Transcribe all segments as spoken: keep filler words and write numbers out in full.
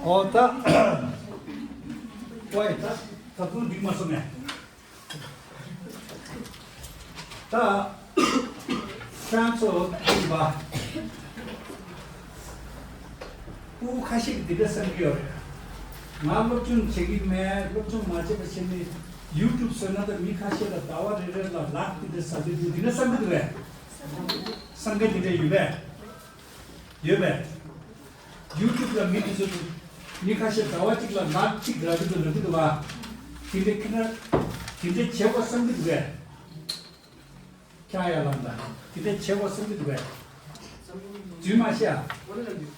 ཨོ་ད། ཝའི་ད་ད་དུང་འགྲིག་མ་སོང་ངས། ད་ཁྱེད་རང་ཚོ་ཡིན་པ། སྤུ་གུ་ཁ་ཤས་ཀྱིས་འདི་འདྲ་བསམ་གྱི་ཡོད་རེད། ང་སློབ་སྦྱོང་བྱེད་ཀྱི་མེད། སློབ་སྦྱོང་མ་བྱས་པ་བྱས་ནས་ཡུ་ཊུབ་བཟོས་ན་ད་མི་ཁ་ཤས་ལ་ཟླ་བ་རེ་རེ་ལ་ལག་འདི་འདྲ་ཟ་གི་འདུག་འདི་འདྲ་བསམ་གྱི་འདུག་གས། བསམ་མཁན་འདི་འདྲ་ཡོད་པས། ཡོད་པས། ཡུ་ཊུབ་ལ་མི་དེ་ཚོ་དང་མི་ཁ་ཤས་ཟླ་བ་གཅིག་ལ་ལག་གཅིག་རག་གི་འདུག་ལབ་ཀྱི་འདུག་བ། དེ་འདྲའི་ཁྱེད་རང་དེ་འདྲའི་བྱེད་དགོས་བསམ་གྱི་འདུག་གས། ཁྱེད་རང་ཡར་ལངས་དང་དེ་འདྲའི་བྱེད་དགོས་བསམ་གྱི་འདུག་གས། རྫུན་མ་བཤད་ཨ།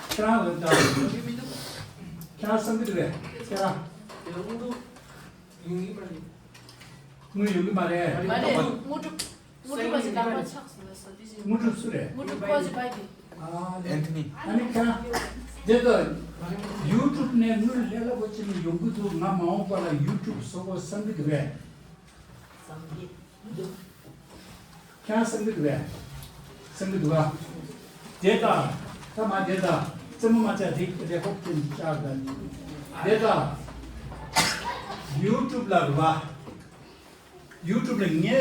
ཁྱེད་རང་ལ་དང་། ཁྱེད་རང་བསམ་གྱི་འདུག་གས་ཁྱེད་རང་། དངུལ་ཡོང་གི་མ་རེད། མ་རེད། དངུལ་གྲུབ། དངུལ་གྲུབ་པ་ཞིག་ལག་པ་ཆགས་སོང་ལ་ས་དེ་བཞིན། དངུལ་གྲུབ་སུ་རེད། དངུལ་གྲུབ་ཁོ་ཞིག་པ་དེ། ཨ་ལེ། ཨན་ཐོ་ནི། ཨ་ནི་ཁྱེད་རང་། དེ་ལྟ། ཡུ་ཊུབ་ནས་དངུལ་ལས་སླ་པོ་བྱས་ནས་ཡོང་གི་འདུག་ང་མ་འོངས་པ་ལ་ཡུ་ཊུབ་བཟོ་དགོས་བསམ་གྱི་འདུག་གས། བསམ་གྱི་འདུག་ཁྱེད་རང་བསམ་གྱི་འདུག་གས། བསམ་གྱི་འདུག་ག་དེ་ལྟ། ད་མ་དེ་ལྟ། རྩེད་མོ་མ་བྱ་དེ་རེ་ཁོག་ཅན་བཅག་དང་། དེ་ལྟ། ཡུ་ཊུབ་ལ་རུ་བ། ཡུ་ཊུབ་ལ་ངའི་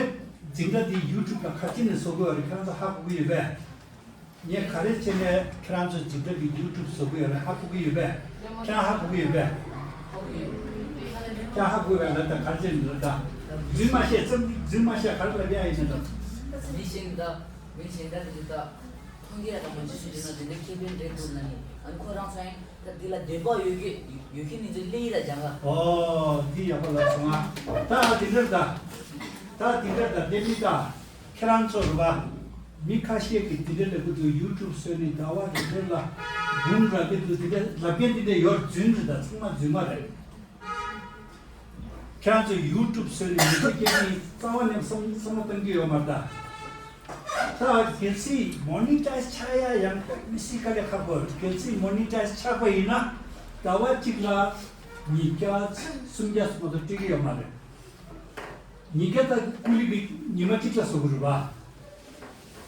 འཛིན་གྲྭ་འདི་ཡུ་ཊུབ་ལ་ག་ཅི་ནས་བཟོ་དགོས་རེད། ཁྱེད་རང་ཚོ་ཧ་གོ་གི་ཡོད་པས། ངས་ག་རེ་བྱས་ནས་ཁྱེད་རང་ཚོའི་འཛིན་གྲྭ་འདི་ཡུ་ཊུབ་བཟོ་དགོས་ཡོད་རེད། ཧ་གོ་གི་ཡོད་པས། ཁྱེད་རང་ཧ་གོ་གི་ཡོད་པས། ཁྱེད་རང་ཧ་གོ་གི་ཡོད་པས་ལབ་དང་། ག་རེ་བྱས་ནས་ལབ་དང་། རྫུན་མ་བཤད། རྩེད་མོ་རྫུན་མ་བཤད། ག་རེ་ལབ་ཡ་ཡིན་ན་དང་། མི་གཞན་དག་མི་གཞན་དག་འདི་དག་མཐོང་རྒྱ་དང་མ་འཇུ་སུ་འཇུ་ན་དེ་འདྲའི་ཁེ་ཕན་རེད་འདུག་ན་ནི། ཨ་ནི་ཁོ་རང་ཚོ་ཡང་ད་འདི་ལ་འདོད་པ་ཡོད་ཀྱི་ཡོད་ཀྱི་ནི་ཚོ་སླེབས་ཡིན་ལ་སྦྱང་ག་ཨོ་འདི་ཡག་པོ་ལབ་སོང་ང་། ད་དེ་འདྲར་ད། ད་དེ་འདྲར་ད་དེ་མི་ད། ཁྱེད་རང་ཚོ་རུ་བ། མི་ཁ་ཤས་ཀྱིས་དེ་འདྲ་ལབ་གི་འདུག་ཡུ་ཊུབ་བཟོས་ནས་ཟླ་བ་རེ་རེ་ལ་འབུམ་རག་གི་འདུག་དེ་འདྲ་ལབ་མཁན་དེ་འདྲ་ཡོད། རྫུན་རེད། ད་ཚང་མ་རྫུན་མ་རེད། ཁྱེད་རང་ཚོ་ཡུ་ཊུབ་བཟོས་ནས་མི་ཚེ་སྐྱེལ་མཁན་རྩ་བ་ནས་བསམ་བསམ་བློ་གཏོང་གི་ཡོད་མ་རེད་ད། ད་གལ་སྲིད་མོ་ནི་ཊའི་ཛི་ཆགས་ཡ་ཡང་དཔེ་མི་སྲིད་དཀའ་ལས་ཁག་པོ་རེད། གལ་སྲིད་མོ་ནི་ཊའི་ཛི་ཆགས་པ་ཡིན་ན་ཟླ་བ་གཅིག་ལ་ཉིས་བརྒྱ་སུམ་བརྒྱ་ཙམ་མ་གཏོགས་སྤྲད་ཀྱི་ཡོད་མ་རེད། ཉིས་བརྒྱ་ད་ཀུ་ལི་གི་ཉི་མ་གཅིག་ལ་བཟོ་གི་རེད་པ།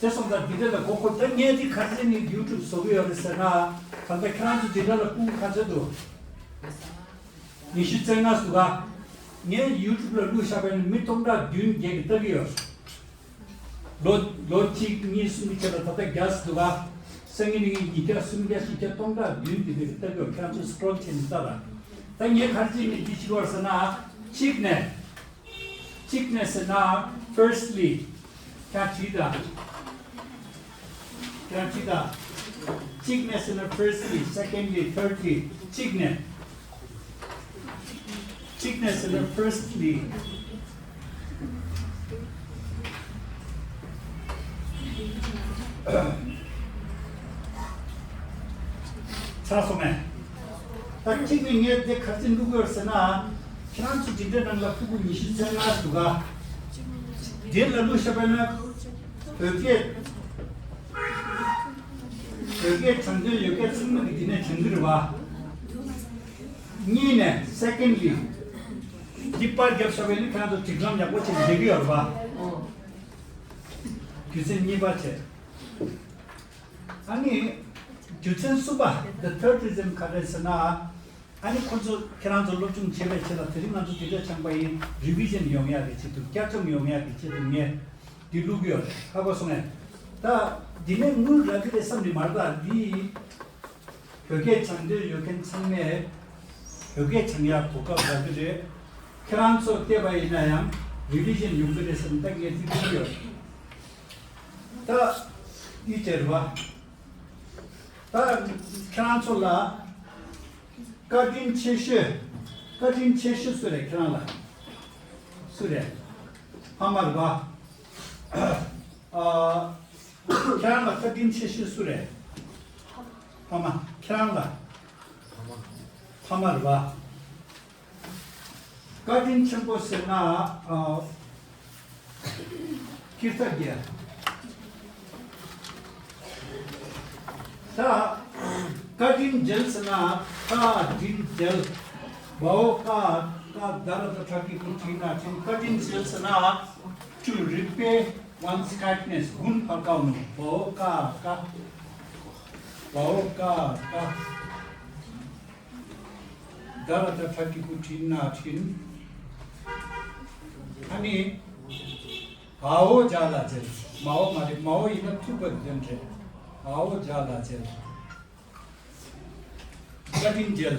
དེ་སོང་ཙང་འདི་འདྲ་ལ་མགོ་འཁོར། ད་ངས་འདི་ག་ཚོད་ནས་ཡུ་ཊུབ་བཟོ་གི་ཡོད་རེད་ཟེར་ན། ད་ལྟ་ཁྱེད་རང་ཚོ་འདི་འདྲ་ལ་སྤུ་གུ་ག་ཚོད་འདུག་ཉི་ཤུ་རྩ་ལྔ་འདུག་ག་ངས་ཡུ་ཊུབ་ལ་བླུགས་བཞག་པ་ཡིན་ན་མི་སྟོང་ཕྲག་བདུན་བརྒྱད་ཀྱིས་ལྟ་གི་ཡོད། ལོ་ལོ་གཅིག་གཉིས་གསུམ་གྱི་ཆེད་ལ་ད་ལྟ་བརྒྱ་ཙམ་འདུག་ག་སང་ཉིན་ཉིས་བརྒྱ་སུམ་བརྒྱ་བཞི་བརྒྱ་སྟོང་ཕྲག་བདུན་དེ་འདྲ་གིས་ལྟ་གི་ཡོད། ཁྱེད་རང་ཚོས་སི་ཀྲོལ་བྱས་ནས་ལྟ་དང་། ད་ངས་ག་རེ་བྱས་ནས་འདི་བྱེད་ཀྱི་ཡོད་ཟེར་ན། གཅིག་ནས། གཅིག་ནས་ཟེར་ན། firstly། ཁྱེད་བྲིས་དང་། ཁྱེད་བྲིས་དང་། གཅིག་ནས་ཟེར་ན། firstly, secondly, thirdly། གཅིག་ནས། གཅིག་ནས་ཟེར་ན། firstly། ཚར་སོང་ངས། ད་གཅིག་ནས་ངས་དེ་ག་རེ་བླུགས་ཡོད་ཟེར་ན། ཁྱེད་རང་ཚོ་འདི་འདྲའི་ནང་ལ་ཕྲུ་གུ་ཉི་ཤུ་རྩ་ལྔ་འདུག་ག་འདི་ལ་བླུགས་བཞག་པ་ན་བོད་སྐད། བོད་སྐད་སྦྱང་འདོད་ཡོད་མཁན་ཚང་མ་གིས་འདི་ནས་སྦྱང་གི་རེད་པ། གཉིས་ནས། secondly། འདི་པར་བརྒྱབ་བཞག་པ་ཡིན་ན་ཁྱེད་རང་ཚོ་སྒྲིག་ལམ་ཡག་པོ་བྱས་ནས་བསྡད་ཀྱི་ཡོད་རེད་པ། རྒྱུ་མཚན་གཉིས་པ་བྱས། ཨ་ནི། རྒྱུ་མཚན་གསུམ་པ། the third reason ག་རེ་ཟེར་ན། ཨ་ནི་ཁོ་ཚོ་ཁྱེད་རང་ཚོ་སློབ་སྦྱོང་བྱེད་པའི་ཆེད་ལ་དེ་རིང་ང་ཚོ་འདི་འདྲ་སྦྱངས་པ་ཡིན། རི་བི་ཞན་ཡོང་ཡག་གི་ཆེད་དུ། བསྐྱར་སྦྱོང་ཡོང་ཡག་གི་ཆེད་དུ་ངས་འདི་བླུགས་ཡོད་རེད། ཧ་གོ་སོང་ངས། ད་འདི་ནས་དངུལ་རག་གི་རེད་བསམ་ནི་མ་རེད་ད། འདི་བོད་སྐད་སྦྱང་འདོད་ཡོད་མཁན་ཚང་མས་བོད་སྐད་སྦྱང་ཡག་གོ་སྐབས་རག་གི་རེད། ཁྱེད་རང་ཚོ་བལྟས་པ་ཡིན་ན་ཡང་རི་བི་ཞན་ཡོང་གི་རེད་བསམ། ད་ངས་འདི་བླུགས་ཡོད་རེད། ད་འདི་བྱས་རེད་པ། ད་ཁྱེད་རང་ཚོ་ལ་བཀའ་དྲིན་ཆེ་ཤོས། བཀའ་དྲིན་ཆེ་ཤོས་སུ་རེད་ཁྱེད་རང་ལ། སུ་རེད། ཕ་མ་རེད་པ། ཨ། ཁྱེད་རང་ལ་བཀའ་དྲིན་ཆེ་ཤོས་སུ་རེད། ཕ་མ། ཁྱེད་རང་ལ། ཕ་མ་རེད་པ། བཀའ་དྲིན་ཆེན་པོ་ཟེར་ན། ཨ། ཀིརྟ་རྒྱལ། ད་བཀའ་དྲིན་འཇལ་ཟེར་ན། བཀའ་དྲིན་འཇལ། བའོ་ཀ། ཀ་ད་ར་ད་ཁྲ་ཀི་ཀུ་ཁྲི་ན་ཁྲིན། བཀའ་དྲིན་འཇལ་ཟེར་ན། to repay one's kindness། དགུན་ཕར་ཀའོ་ནོ། བའོ་ཀ་ཀ། བའོ་ཀ་ཀ། ད་ར་ད་ཕྲ་གི་གུ་ཁྲིན་ན་ཁྲིན། ཨ་ནི། འའོ་ཇ་ལ་ཇལ། མའོ་མ་རེད། མའོ་ཡིན་ན་ཐུག་པ་དོན་རེད། འའོ་ཇ་ལ་ཇལ། བཀའ་དྲིན་འཇལ།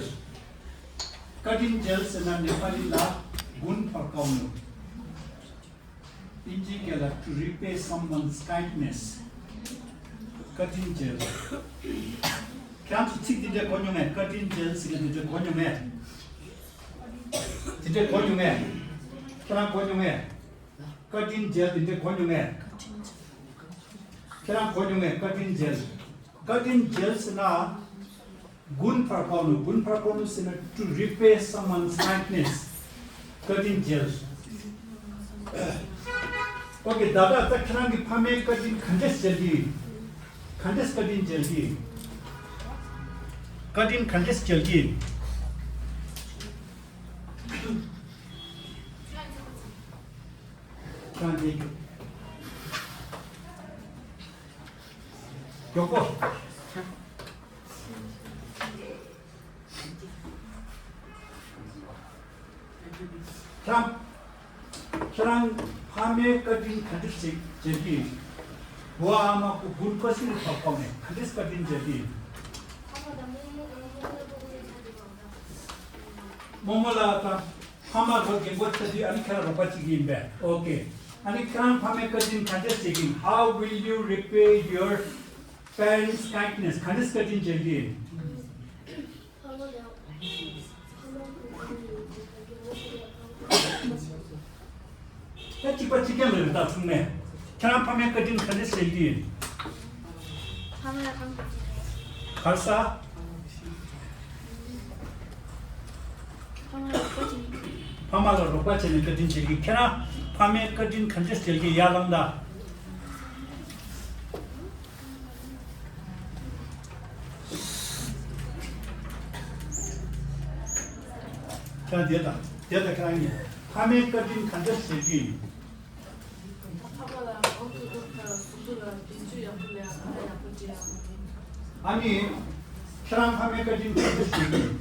བཀའ་དྲིན་འཇལ་ཟེར་ན་ནེ་པ་ལི་ལ་གུན་ཕར་ཀའོ་ནུ། དབྱིན་ཇིའི་སྐད་ལ་to repay someone's kindness། བཀའ་དྲིན་འཇལ། ཁྱེད་རང་ཚོ་ཚིག་འདི་འདྲ་གོ་མྱོང་ངས། བཀའ་དྲིན་འཇལ་ཟེར་མཁན་འདི་འདྲ་གོ་མྱོང་ངས། འདི་འདྲ་གོ་མྱོང་ངས། ཁྱེད་རང་གོ་མྱོང་ངས། བཀའ་དྲིན་འཇལ། འདི་འདྲ་གོ་མྱོང་ངས། ཁྱེད་རང་གོ་མྱོང་ངས། བཀའ་དྲིན་འཇལ། བཀའ་དྲིན་འཇལ་ཟེར་ན། གུན་ཕར་ཀའོ་ནུ། གུན་ཕར་ཀའོ་ནུ་ཟེར་ན་to repay someone's kindness། བཀའ་དྲིན་འཇལ། ཨོ་ཀེ། ད་ལྟ་ད་ཁྱེད་རང་གི་ཕ་མའི་བཀའ་དྲིན་ག་འདྲས་འཇལ་གྱི་ཡིན། ག་འདྲས་བཀའ་དྲིན་འཇལ་གྱི་ཡིན། བཀའ་དྲིན་ག་འདྲས་འཇལ་གྱི་ཡིན། ཁྱེད་རང་འཇལ་རྒྱུ། མགྱོགས་པོ། ཁྱེད་རང་། ཁྱེད་རང་ཕ་མའི་བཀའ་དྲིན་ག་འདྲས་ཞིག་འཇལ་གྱི་ཡིན། བུ་ཨ་མ་ཀུ་གུན་ཀོ་སི་རི་ཐོག་ཐོག་ནས་ག་འདྲས་བཀའ་དྲིན་འཇལ་གྱི་ཡིན། རྨོ་མོ་ལགས་དང་ཕ་མ་ཚོ་རྒན་པོ་ཆགས་དུས་ཨ་ནི་ཁྱེད་རང་རོགས་པ་བྱེད་ཀྱི་ཡིན་པས། ཨོ་ཀེ། ཨ་ནི་ཁྱེད་རང་ཕ་མའི་བཀའ་དྲིན་ག་འདྲས་འཇལ་གྱི་ཡིན། How will you repay your parents kindness། ག་འདྲས་བཀའ་དྲིན་འཇལ་གྱི་ཡིན། ད་གཅིག་པ་གཅིག་རྐྱང་རེད། ད་ཚང་མས་ཁྱེད་རང་ཕ་མའི་བཀའ་དྲིན་ག་འདྲས་འཇལ་གྱི་ཡིན། ཕ་མ་ལ་གང་དགོས་ཀྱི་རེད། ག་རེ་ཟ། ཕ་མ་ལ་རོགས་པ་བྱས་ནས། ཕ་མ་ལ་རོགས་པ་བྱས་ནས་བཀའ་དྲིན་འཇལ་གྱི། ཁྱེད་རང་ཕ་མའི་བཀའ་དྲིན་ག་འདྲས་འཇལ་གྱི། ཡར་ལངས་དང་། ཁྱེད་རང་དེ་དང་དེ་དང་། ཁྱེད་རང་གཉིས་ཕ་མའི་བཀའ་དྲིན་ག་འདྲས་འཇལ་གྱི་ཡིན། ཕ་མ་ལ་གང་ཐུབ་ཐུབ་ཁ་ལ་གཟུགས་པོ་ལ་དེ་ཚོ་ཡག་པོ་ལས། ཨ་ཡག་པོ་བྱས་ཨ། ཨ་ནི། ཁྱེད་རང་ཕ་མའི་བཀའ་དྲིན་ག་འདྲས་འཇལ་གྱི་ཡིན།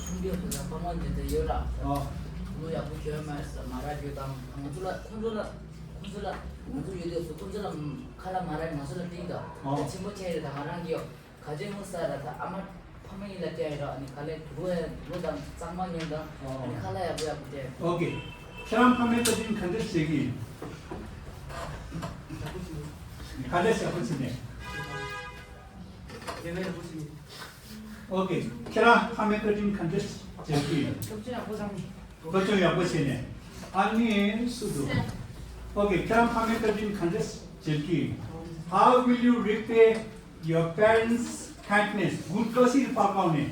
ཁོང་ཚོ་ལ་ཕ་མ་འདི་འདྲ་ཡོད་ར། ཨ། བུ་མོ་ཡག་པོ་གྱོན་མ་མ་རག་རྒྱུ་དང་། ང་ཚོ་ལ་ཁོང་ཚོ་ལ་ཁོང་ཚོ་ལ་ང་ཚོ་ཡོད་དུས་སུ་ཁོང་ཚོ་ལ་ཁ་ལག་མ་རག་ང་ཚོ་ལ་སྟེར་དང་། ཨ། ད་ཆེན་པོ་ཆགས་ཡོད་ད། ང་རང་གི་ཡོད། ག་ཚོད་ངོ་ས་ར་ད་ཨ་མ་ཕ་མ་གཉིས་ལ་སྟེར་ཡོད་ར། ཨ་ནི་ག་ལེ་དུ་བ་དུ་བ་དང་གཙང་མ་ཉོས་དང་། ཨ་ནི་ཁ་ལག་ཡག་པོ་ཡག་པོ་སྟེར། ཨོ་ཀེ། ཁྱེད་རང་ཕ་མའི་བཀའ་དྲིན་ག་འདྲས་འཇལ་གྱི་ཡིན། ག་འདྲས་ཡག་པོ་བྱས་ནས། ཨོ་ཀེ། ཁྱེད་རང་ཕ་མའི་བཀའ་དྲིན་ག་འདྲས་འཇལ་གྱི་ཡིན། སློབ་སྦྱོང་ཡག་པོ་བྱས་ནས། ཨ་ནི་སུ་འདུག་ཨོ་ཀེ། ཁྱེད་རང་ཕ་མའི་བཀའ་དྲིན་ག་འདྲས་འཇལ་གྱི་ཡིན། How will you repay your parents' kindness། གུན་ཀོ་སི་རི་ཕར་ཀའོ་ནུ།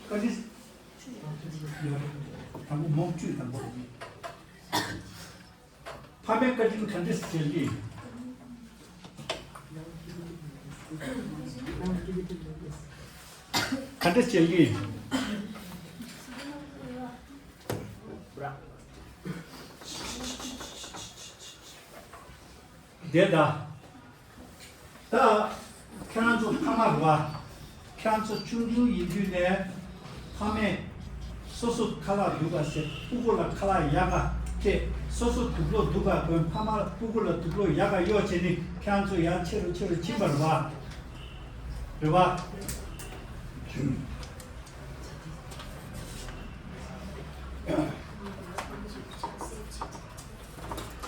ག་འདྲས། དང་པོ་མོག་བཅུད་དང་པོ། ཕ་མའི་བཀའ་དྲིན་ག་འདྲས་འཇལ་གྱི་ཡིན། ག་འདྲས་འཇལ་གྱི་ཡིན། བསྡད་ད། ད་ཁྱེད་རང་ཚོ་ཕ་མ་རེད་བ། ཁྱེད་རང་ཚོ་ཆུང་ཆུང་ཡིན་དུས་ནས་ཕ་མས་སོ་སོ་ཁ་ལག་སྡུག་ག་བཟས། སྤུ་གུ་ལ་ཁ་ལག་ཡག་ག་སྤྲད། སོ་སོ་དུག་སློག་སྡུག་ག་གོན། ཕ་མ་སྤུ་གུ་ལ་དུག་སློག་ཡག་ག་གཡོག་བྱས་ནས་ཁྱེད་རང་ཚོ་ཡང་ཆེ་རུ་ཆེ་རུ་ཕྱིན་པ་རེད་བ། རེད་བ།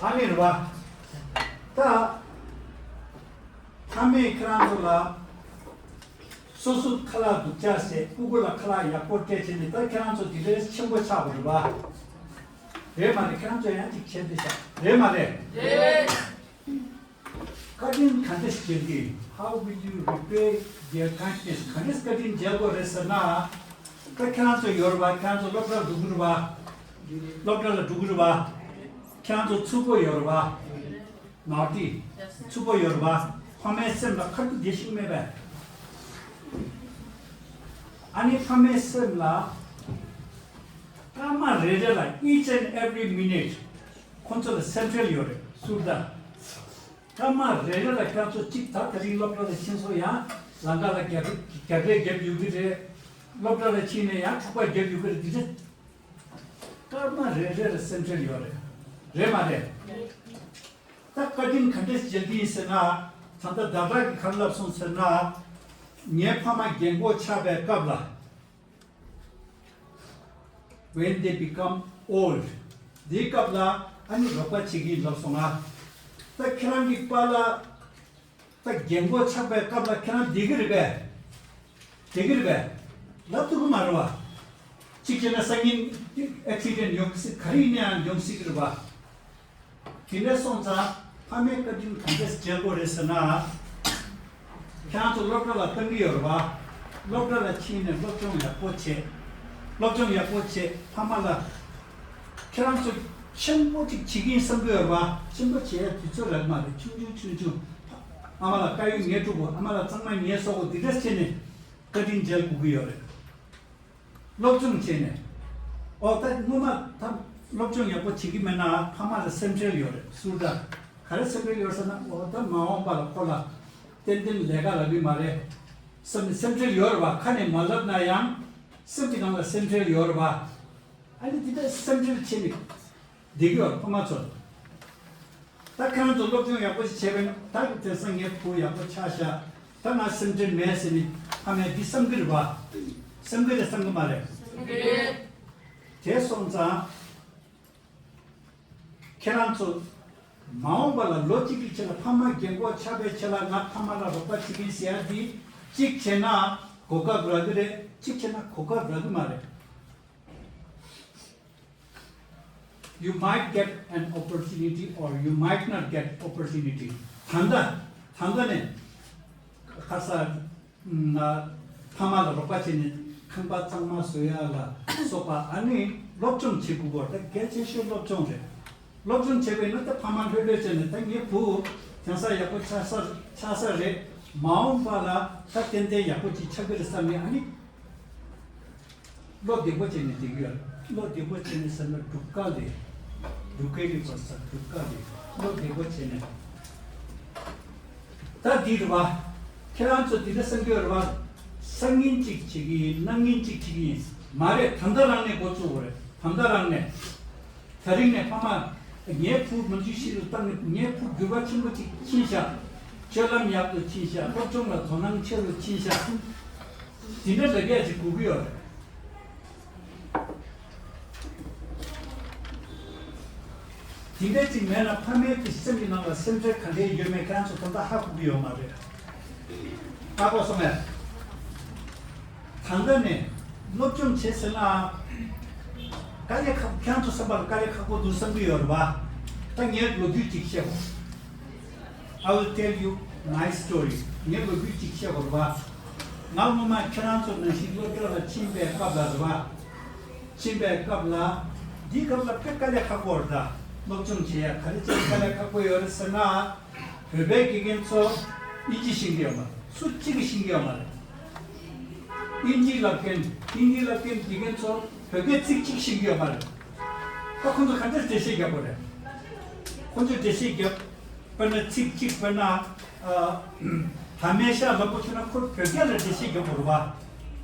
ཨ་ནི་རེད་བ། ད། ཕ་མས་ཁྱེད་རང་ཚོ་ལ་སོ་སོ་ཁ་ལག་སྡུག་ཅག་བཟས། སྤུ་གུ་ལ་ཁ་ལག་ཡག་པོ་སྤྲད་བྱས་ནས། ད་ཁྱེད་རང་ཚོ་དེ་འདྲའི་ཆེན་པོ་ཆགས་པ་རེད་པ། རེད་མ་རེད། ཁྱེད་རང་ཚོ་ཡང་ཅིག་བྱས་བསྡད་ཤག་རེད་མ་རེད། རེད། བཀའ་དྲིན་ག་འདྲས་འཇལ་གྱི། How will you repay their kindness། ག་འདྲས་བཀའ་དྲིན་འཇལ་དགོས་རེད་ཟེར་ན། ད་ཁྱེད་རང་ཚོ་ཡོད་རེད་པ། ཁྱེད་རང་ཚོ་སློབ་གྲྭར་འགྲོ་གི་རེད་པ། སློབ་གྲྭ་ལ་འགྲོ་གི་རེད་པ། ཁྱེད་རང་ཚོ་ཚུགས་པོ་ཡོད་རེད་པ། ནོ་ཊི། ཚུགས་པོ་ཡོད་རེད་པ། ཕ་མའི་སེམས་ལ་ཁ་ཐུག་བདེ་ཞིག་མེད་པས། ཨ་ནི་ཕ་མའི་སེམས་ལ་སྐར་མ་རེ་རེ་ལ། each and every minute། ཁོང་ཚོ་ལ་སེམས་ཁྲལ་ཡོད་རེད། ཟུར་ལྟ། སྐར་མ་རེ་རེ་ལ་ཁྱེད་ཚོ་གཅིག་ད་དེ་རིང་སློབ་གྲྭ་ལ་ཕྱིན་སོང་། ཡང་ལམ་ཁ་ལ་རྒྱག་རྒྱག་རེས་རྒྱབ་ཡོང་གི་རེད། སློབ་གྲྭ་ལ་ཕྱིན་ནས་ཡང་འཁྲུག་པ་བརྒྱབ་ཡོད་ཀྱི་རེད། འདི་འདྲ་སྐར་མ་རེ་རེ་ལ་སེམས་ཁྲལ་ཡོད་རེད། རེད་མ་རེད། ད་བཀའ་དྲིན་ག་འདྲས་འཇལ་གྱི་ཡིན་ཟེར་ན། ད་ལྟ་ཟླ་གྲགས་ཀྱིས་ག་རེ་ལབ་སོང་ཟེར་ན། ངའི་ཕ་མ་རྒན་གོག་ཆགས་པའི་སྐབས་ལ། When they become old. འདིའི་སྐབས་ལ་ཨ་ནི་རོགས་པ་བྱེད་ཀྱི་ཡིན་ལབ་སོང་ང་། ད་ཁྱེད་རང་གི་པཱ་ལགས་ད་རྒན་གོག་ཆགས་པའི་སྐབས་ལ་ཁྱེད་རང་བསྡད་ཀྱི་རེད་པས། བསྡད་ཀྱི་རེད་པས། ལབ་ཐུབ་ཀྱི་མ་རེད་པ། གཅིག་བྱས་ན་སང་ཉིན་ཨེག་སི་ཌེན་ཡོང་གི་སྲིད། ག་རེ་ཡིན་ན་ཡང་ཡོང་སྲིད་ཀྱི་རེད་པ། དེ་འདྲ་སོང་ཙང་ཕ་མའི་བཀའ་དྲིན་ག་འདྲས་འཇལ་དགོས་རེད་ཟེར་ན། ཁྱེད་རང་ཚོ་སློབ་གྲྭ་ལ་བཏང་གི་ཡོད་རེད་པ། སློབ་གྲྭ་ལ་ཕྱིན་ནས་སློབ་སྦྱོང་ཡག་པོ་བྱེད། སློབ་སྦྱོང་ཡག་པོ་བྱེད། ཕ་མ་ལ། ཁྱེད་རང་ཚོ་ཆེན་པོ་ཅིག་བྱེད་ཀྱི་ཡིན་བསམ་གྱི་ཡོད་རེད་པ། ཆེན་པོ་བྱེད་ཡ་དུས་ཚོད་རག་གི་མ་རེད། ཆུང་ཆུང་ཆུང་ཆུང་། ཨ་མ་ལ་དཀར་ཡོལ་ངས་སྤྲུག་གོ། ཨ་མ་ལ་གཙང་མ་ངས་བཟོ་གོ། འདི་འདྲ་བྱས་ནས་བཀའ་དྲིན་འཇལ་དགོས་ཀྱི་ཡོད་རེད། སློབ་སྦྱོང་བྱས་ནས། ཨོ་ད་སྔོན་མ་ད་སློབ་སྦྱོང་ཡག་པོ་བྱེད་ཀྱི་མེད་ན་ཕ་མ་ལ་སེམས་ཁྲལ་ཡོད་རེད། ཟུར་ད་ག་རེ་སེམས་ཁྲལ་ཡོད་ཟེར་ན། ཨོ་ད་མ་འོངས་པ་ལ་ཁོ་ལ་ཏན་ཏན་ལས་ཀ་ལབ་ཀྱི་མ་རེད་བསམ་ནས་སེམས་ཁྲལ་ཡོད་རེད་པ། ཁ་ནས་མ་ལབ་ན་ཡང་སེམས་ཀྱི་ནང་ལ་སེམས་ཁྲལ་ཡོད་རེད་པ། ཨ་ནི་དེ་འདྲ་སེམས་ཁྲལ་བྱས་ནས་བསྡད་ཀྱི་ཡོད་རེད་ཕ་མ་ཚོ། ད་ཁྱེད་རང་ཚོ་སློབ་སྦྱོང་ཡག་པོ་ཞིག་བྱས་པས་ན། ད་དེང་སང་ངའི་བུ་ཡག་པོ་ཆགས་ཤག་ད་ང་སེམས་ཁྲལ་མེད་ཟེར་ནས་ཕ་མས་འདི་བསམ་གྱི་རེད་པ། བསམ་གྱི་རེད་བསམ་གྱི་མ་རེད། བསམ་གྱི་རེད། དེ་སོང་ཙང་། ཁྱེད་རང་ཚོ་མ་འོངས་པ་ལ་ལོ་གཅིག་གི་ཆེད་ལ་ཕ་མ་རྒན་གོག་ཆགས་པའི་ཆེད་ལ་ང་ཕ་མ་ལ་རོགས་པ་བྱེད་ཀྱི་ཡིན་ཟེར་ཡ་འདི། གཅིག་བྱས་ན་གོ་སྐབས་རག་གི་རེད། གཅིག་བྱས་ན་གོ་སྐབས་རག་གི་མ་རེད། You might get an opportunity or you might not get opportunity. ད་ལྟ་ད་ལྟ་ནས་ཁ་ས་ཕ་མ་ལ་རོགས་པ་བྱས་ནས་ཁང་པ་གཙང་མ་བཟོ་ཡ་ལ་སོགས་པ། ཨ་ནི་སློབ་སྦྱོང་བྱེད་དགོས་པ་ད་གལ་ཆེ་ཤོས་སློབ་སྦྱོང་རེད། སློབ་སྦྱོང་བྱས་པས་ན་ད་ཕ་མ་ལྷོད་ལྷོད་བྱས་ནས། ད་ངའི་བུ་དེང་སང་ཡག་པོ་ཆགས་ས་ཆགས་ས་རེད། མ་འོངས་པ་ལ་ད་ཏན་ཏན་ཡག་པོ་ཅིག་ཆགས་ཀྱི་རེད་བསམ་ནས། ཨ་ནི། བློ་བདེ་པོ་བྱས་ནས་བསྡད་ཀྱི་ཡོད། བློ་བདེ་པོ་བྱས་ནས་ཟེར་ན་སྒྲུབ་དཀའ་ལས། སྒྲུབ་དཀའི་རིགས་པ་ཟེར། སྒྲུབ་དཀའ་ལས། བློ་བདེ་པོ་བྱས་ནས། ད་འདི་རེད་པ། ཁྱེད་རང་ཚོ་འདི་འདྲ་བསམ་གྱི་ཡོད་རེད་པ། སང་ཉིན་གཅིག་བྱེད་ཀྱི་ཡིན། གནངས་ཉིན་གཅིག་བྱེད་ཀྱི་ཡིན། མ་རེད། ད་ལྟ་རང་ནས་འགོ་བཙུགས་དགོས་རེད། ད་ལྟ་རང་ནས། དེ་རིང་ནས་ཕ་མ། ངའི་བུ་མ་འཇུ་ཤི་རུ་བཏང་ནས། ངའི་བུ་འགྱུར་བ་ཆེན་པོ་ཅིག་ཕྱིན་ཤག་སྤྱོད་ལམ་ཡག་ཏུ་ཕྱིན་ཤག་སློབ་སྦྱོང་ལ་དོ་སྣང་ཆེ་རུ་ཕྱིན་ཤག་འདི་འདྲ་ལབ་ཡ་ཅིག་དགོས་ཀྱི་ཡོད་རེད། དེ་འདྲ་ཅིག་མེད་ན་ཕ་མའི་གི་སེམས་ཀྱི་ནང་ལ་སེམས་ཁྲལ་ག་འདྲས་ཡོད་མེད་ཁྱེད་རང་ཚོ་ད་ལྟ་ཧ་གོ་གི་ཡོད་མ་རེད། ཧ་གོ་སོང་ངས། ད་ལྟ་ནས་སློབ་སྦྱོང་བྱེད་ཟེར་ན། དཀའ་ལས་ཁག་ཁྱེད་རང་ཚོ་བསམ་པ་ལ་དཀའ་ལས་ཁག་པོ་འདུག་བསམ་གྱི་ཡོད་རེད་པ། ད་ངས་ལོ་རྒྱུས་ཅིག་བཤད་གོ། I will tell you my story. ངས་ལོ་རྒྱུས་ཅིག་བཤད་དགོས་རེད་པ། ང་སྔོན་མ་ཁྱེད་རང་ཚོ་ནང་བཞིན་སློབ་གྲྭ་ལ་ཕྱིན་པའི་སྐབས་ལ་རེད་པ། ཕྱིན་པའི་སྐབས་ལ། འདིའི་སྐབས་ལ་དཔེ་དཀའ་ལས་ཁག་པོ་རེད་ད། སློབ་སྦྱོང་བྱེད་ཡ་ག་རེ་བྱས་དཀའ་ལས་ཁག་པོ་ཡོད་རེད་ཟེར་ན། བོད་པའི་དགེ་རྒན་ཚོ་དབྱིན་ཇི་ཤེས་ཀྱི་ཡོད་མ་རེད། སུ་གཅིག་གིས་ཤེས་ཀྱི་ཡོད་མ་རེད། དབྱིན་ཇི་ལབ་མཁན། དབྱིན་ཇི་ལབ་མཁན་དགེ་རྒན་ཚོ་བོད་སྐད་ཚིག་གཅིག་ཤེས་ཀྱི་ཡོད་མ་རེད། ད་ཁོང་ཚོ་ག་འདྲས་འགྲེལ་བཤད་རྒྱག་དགོས་རེད། ཁོང་ཚོས་འགྲེལ་བཤད་རྒྱབ། དཔེར་ན་ཚིག་གཅིག་དཔེར་ན། ཨ། ད་མེ་ཤ་ལབ་པ་ཁྱོད་ན་ཁོ་བོད་སྐད་ལ་འགྲེལ་བཤད་རྒྱག་དགོས་རེད་པ།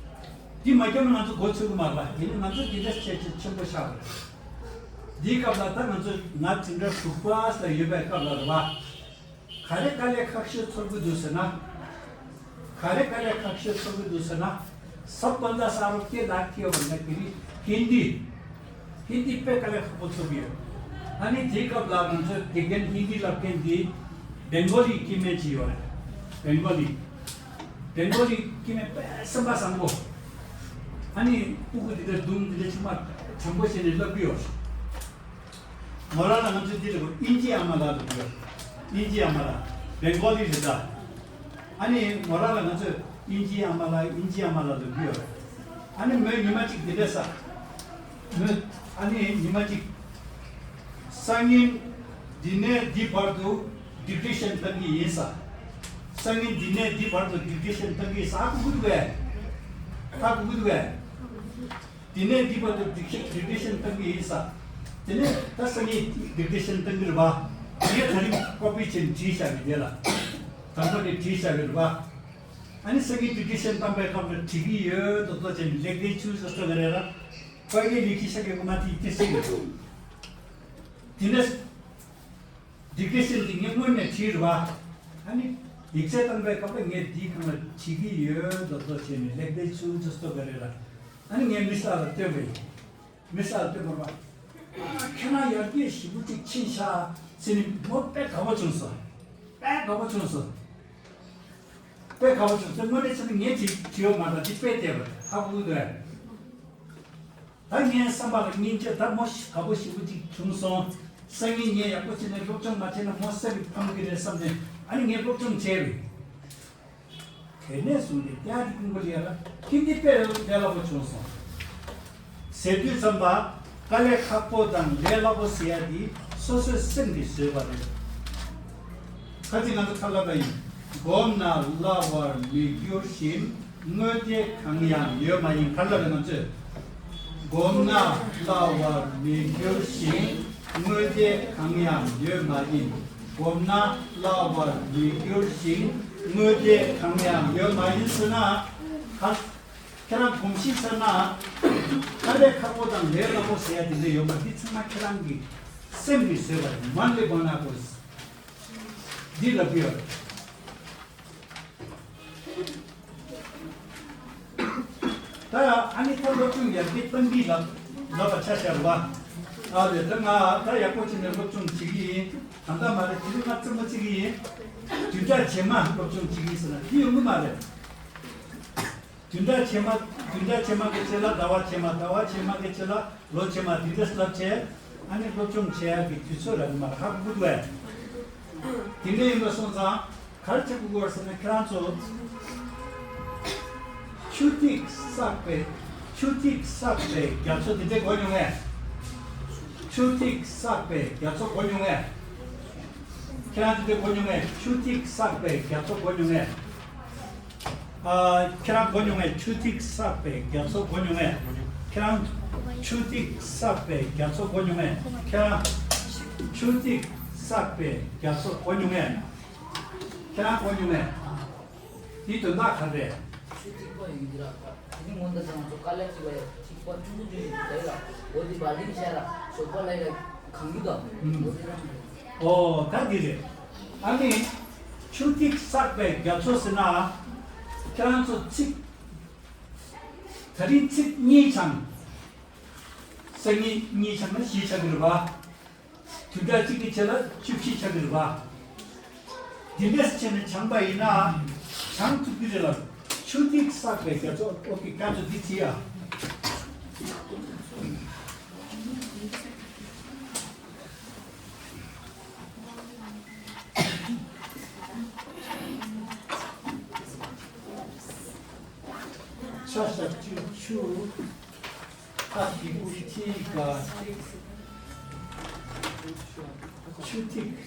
འདི་མ་རྒྱབ་ན་ང་ཚོ་མགོ་ཚོས་ཀྱི་མ་རེད་པ། ཡིན་ན་ང་ཚོ་འདི་འདྲས་ཁྱད་ཆོས་ཆེན་པོ་ཆགས་པ་རེད། འདིའི་སྐབས་ལ་ད་ང་ཚོ་ང་དེ་འདྲ་དྲུག་པ་ལ་ཡོད་པའི་སྐབས་ལ་རེད་པ། ག་རེ་དཀའ་ལས་ཁག་ཤོས་ཚོར་གྱི་འདུག་ཟེར་ན། ག་རེ་དཀའ་ལས་ཁག་ཤོས་ཚོར་གྱི་འདུག་ཟེར་ན། सब बंदा सारो के लाग के बंदा के लिए हिंदी हिंदी དཔེ་དཀའ་ལས་ཁག་པོ་ཚོར་གྱི་ཡོད། ཨ་ནི་དེའི་སྐབས་ལ་ང་ཚོའི་དགེ་རྒན་ཧིན་དི་ལབ་མཁན་འདི་བེང་གོ་ལི་སྐྱེ་དམན་ཅིག་ཡོད་རེད། བེང་གོ་ལི། བེང་གོ་ལི་སྐྱེ་དམན་དཔེ་སེམས་པ་བཟང་པོ། ཨ་ནི་སྤུ་གུ་འདི་འདྲ་མདུང་འདི་འདྲ་ཆུང་མ་དྲང་པོ་བྱས་ནས་བསླབ་ཀྱི་ཡོད་རེད། མོ་རང་ལ་ང་ཚོས་འདི་རེད་གོ། ཨིན་ཇི་ཨ་མ་ལགས་ལབ་ཀྱི་ཡོད། ཨིན་ཇི་ཨ་མ་ལགས། བེང་གོ་ལི་རེད་ད། ཨ་ནི་མོ་རང་ལ་ང་ཚོས་ཨིན་ཇི་ཨ་མ་ལགས། ཨིན་ཇི་ཨ་མ་ལགས་ལབ་ཀྱི་ཡོད། ཨ་ནི་མོས་ཉི་མ་གཅིག་འདི་འདྲས་ཟེར། མོས། ཨ་ནི་ཉི་མ་གཅིག་སང་ཉིན་འདི་ནས་འདི་བར་དུ་ཌིག་ཊེ་ཤན་བཏང་གི་ཡིན་ཟེར། སང་ཉིན་འདི་ནས་འདི་བར་དུ་ཌིག་ཊེ་ཤན་བཏང་གི་ཡིན་ཟེར། ཧ་གོ་གི་འདུག་གས། ཧ་གོ་གི་འདུག་གས། དེ་ནས་འདི་བར་དུ་ཌིག་ཊེ་ཌིག་ཊེ་ཤན་བཏང་གི་ཡིན་ཟེར། དེ་ནས་ད་སང་ཉིན་ཌིག་ཊེ་ཤན་བཏང་གི་རེད་པ། ངས་དེ་རིང་ཀོ་པི་བྱས་ནས་བྲིས་བཞག་གི་དེ་ལ། དང་པོ་ནས་བྲིས་བཞག་གི་རེད་པ། ཨ་ནི་སང་ཉིན་ཌིག་རེ་ཤན་བཏང་པའི་སྐབས་ལ་བྲིས་ཀྱི་ཡོད་དོ་དོ་བྱས་ནས་ལེགས་ལྡན་ཆུ་ཟེར་ས་ག་རེ་ར། ཕ་གིའི་ལི་ཁི་ཤ་གི་དབུ་མ་དེ་དེ་སྲིད་ཀྱི་འདུག་དེ་ནས་ཌིག་རེ་ཤན་དེ་ངས་སྔོན་ནས་བྲིས་རེད་བ། ཨ་ནི་ཡིག་ཚད་བཏང་པའི་སྐབས་ལ་ངས་འདིའི་སྒང་ལ་བྲིས་ཀྱི་ཡོད་དོ་དོ་བྱས་ནས་ལེགས་ལྡན་ཆུ་ཟེར་ས་ག་རེ་ར། ཨ་ནི་ངས་མི་ས་ལ་སྟོན་པ་ཡིན། མི་ས་ལ་སྟོན་པར་བ། ཨ། ཁྱེད་རང་ཡར་རྒྱས་ཞེ་པོ་ཅིག་ཕྱིན་ཤག་ཟེར་ནས་མོ་དཔེ་དགའ་པོ་བྱུང་སོང་། དཔེ་དགའ་པོ་བྱུང་སོང་། དཔེ་དགའ་པོ་བྱུང་སོང་། དངོས་གནས་བྱས་ན་ངས་བྲིས་བྲིས་ཡོད་མ་རེད། འདི་དཔེ་བལྟས་པ་རེད། ཧ་གོ་གི་འདུག་ད་ངའི་བསམ་པ་ལ་སྙིང་རྗེ། ད་མོ་ཞིག་དགའ་པོ་ཞེ་པོ་ཅིག་བྱུང་སོང་། སང་ཉིན་ངས་ཡག་པོ་བྱས་ནས་སློབ་སྦྱོང་མ་བྱས་ན་མོ་སེམས་ཕམ་གི་རེད་བསམ་ནས། ཨ་ནི་ངས་སློབ་སྦྱོང་བྱས་པས། དེ་ནས་བཟུང་སྟེ་ཏྱ་ཏི་ཀུན་གོ་ལི་ཡ་ལ་ཁྱི་འདི་དཔེ་ལས་སླ་པོ་བྱུང་སོང་ཟེར་དུས་ཙམ་པ། དཀའ་ལས་ཁག་པོ་དང་ལས་སླ་པོ་ཟེར་ཡ་འདི་སོ་སོའི་སེམས་ཀྱིས་བཟོས་པ་རེད། ཁ་ཅིག་ང་ཚོ་ཁ་ལབ་པ་ཡིན། སྒོམ་ན་སླ་བར་མི་འགྱུར་ཞིང་། དངོས་དེ་གང་ཡང་ཡོད་མ་ཡིན། ག་རེ་ལབ་རེད་ང་ཚོས། སྒོམ་ན་སླ་བར་མི་འགྱུར་ཞིང་། དངོས་དེ་གང་ཡང་ཡོད་མ་ཡིན། སྒོམ་ན་སླ་བར་མི་འགྱུར་ཞིང་། དངོས་དེ་གང་ཡང་ཡོད་མ་ཡིན་ཟེར་ན། ཁ། ཁྱེད་རང་གོམས་གཤིས་ཟེར་ན། དཀའ་ལས་ཁག་པོ་དང་ལས་སླ་པོ་ཟེར་ཡ་དེ་འདྲ་ཡོད་མ་རེད། འདི་ཚང་མ་ཁྱེད་རང་གི་སེམས་ཀྱིས་བཟོས་པ་རེད། མ་ལས་བང་ན་གོ། འདི་ལབ་ཀྱི་ཡོད་རེད། ད་ཨ་ནི་ད་སློབ་སྦྱོང་ཡར་རྒྱས་གཏང་གི་ལབ་ལབ་པ་ཆ་བཞག་པ། ཨ་ལས་ད་ང་ད་ཡག་པོ་བྱས་ནས་སློབ་སྦྱོང་བྱེད་ཀྱི་ཡིན། ད་ལྟ་མ་རེད། དེ་རིང་ང་རྩེད་མོ་རྩེ་གི་ཡིན། བདུན་ཕྲག་རྗེས་མ་སློབ་སྦྱོང་བྱེད་ཀྱི་ཡིན་ཟེར་ན་དེ་ཡོང་གི་མ་རེད། བདུན་ཕྲག་རྗེས་མ། བདུན་ཕྲག་རྗེས་མ་གི་རྗེས་ལ་ཟླ་བ་རྗེས་མ། ཟླ་བ་རྗེས་མ་གི་རྗེས་ལ་ལོ་རྗེས་མ། དེ་འདྲ་ལབ་བྱས། ཨ་ནི་སློབ་སྦྱོང་བྱེད་ཡག་གི་དུས་ཚོད་རག་གི་མ་རེད། ཧ་གོ་གི་འདུག་གས། དེ་འདྲ་ཡིན་པ་སོང་ཙང་ག་རེ་བྱེད་དགོས་ཀྱི་ཡོད་ཟེར་ན། ཁྱེད་རང་ཚོ་ཆུ་ཐིགས་བསགས་པའི། ཆུ་ཐིགས་བསགས་པའི་རྒྱ་མཚོ་དེ་འདྲ་གོ་མྱོང་ངས། ཆུ་ཐིགས་བསགས་པའི་རྒྱ་མཚོ་གོ་མྱོང་ངས། ཁྱེད་རང་དེ་འདྲ་གོ་མྱོང་ངས། ཆུ་ཐིགས་བསགས་པའི་རྒྱ་མཚོ་གོ་མྱོང་ངས། ཨ། ཁྱེད་རང་གོ་མྱོང་ངས། ཆུ་ཐིགས་བསགས་པའི་རྒྱ་མཚོ་གོ་མྱོང་ངས། ཁྱེད་རང་ཆུ་ཐིགས་བསགས་པའི་རྒྱ་མཚོ་གོ་མྱོང་ངས། ཁྱེད་རང་ཆུ་ཐིགས་བསགས་པའི་རྒྱ་མཚོ་གོ་མྱོང་ངས། ཁྱེད་རང་གོ་མྱོང་ངས། དེའི་དོན་དག་ག་རེ་རེད། ཆུ་ཐིགས་པ་ཡོད་ཀྱི་ར། དེ་ནི་སྔོན་དུ་དང་ཚོ་དཀའ་ལས་ཅིག་བ་ཡ་ཐིགས་པ་ཆུང་ཆུང་ཆུང་ཆུང་ལས་ལ། འོ་དེ་བ་ལིང་ཤ་ར་ཞོགས་པ་ལས་ལ་གང་གི་དང་། ཨུམ། འོ་དེ་རང་རེད། ཨོ་ད་འདི་རེད། ཨ་ནི། ཆུ་ཐིགས་བསགས་པའི་རྒྱ་མཚོ་ཟེར་ན། ཁྱེད་རང་ཚོ་ཚིག་ད་རིང་ཚིག་གཉིས་སྦྱངས། སང་ཉིན་གཉིས་སྦྱངས་ན་བཞི་ཆགས་ཀྱི་རེད་པ། བདུན་ཕྲག་གཅིག་གི་རྗེས་ལ་བཅུ་བཞི་ཆགས་ཀྱི་རེད་པ། འདི་འདྲས་བྱས་ནས་སྦྱངས་པ་ཡིན་ན་སྦྱང་ཐུབ་ཀྱི་རེད་ལ། ཆུ་ཐིགས་བསགས་པའི་རྒྱ་མཚོ། ཨོ་ཀེ། ཁྱེད་ཚོ་འདི་བྲིས་ཨ། ཆ་ཞབས་ཀྱུ་ཆུ། ཐ་གི་གུ་ཐི་ག་ཐིགས། ཆུ་ཐིགས།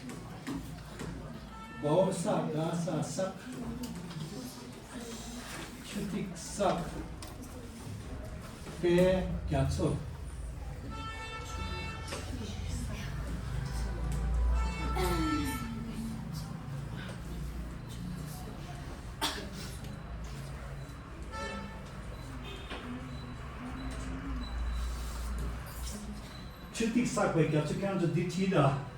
བའོ་ས་ག་ས་བསགས། ཆུ་ཐིགས་བསགས་པའི་རྒྱ་མཚོ། ཆུ་ཐིགས་བསགས་པའི་རྒྱ་མཚོ། ཁྱེད་རང་ཚོ་འདི་བྲིས་དང་།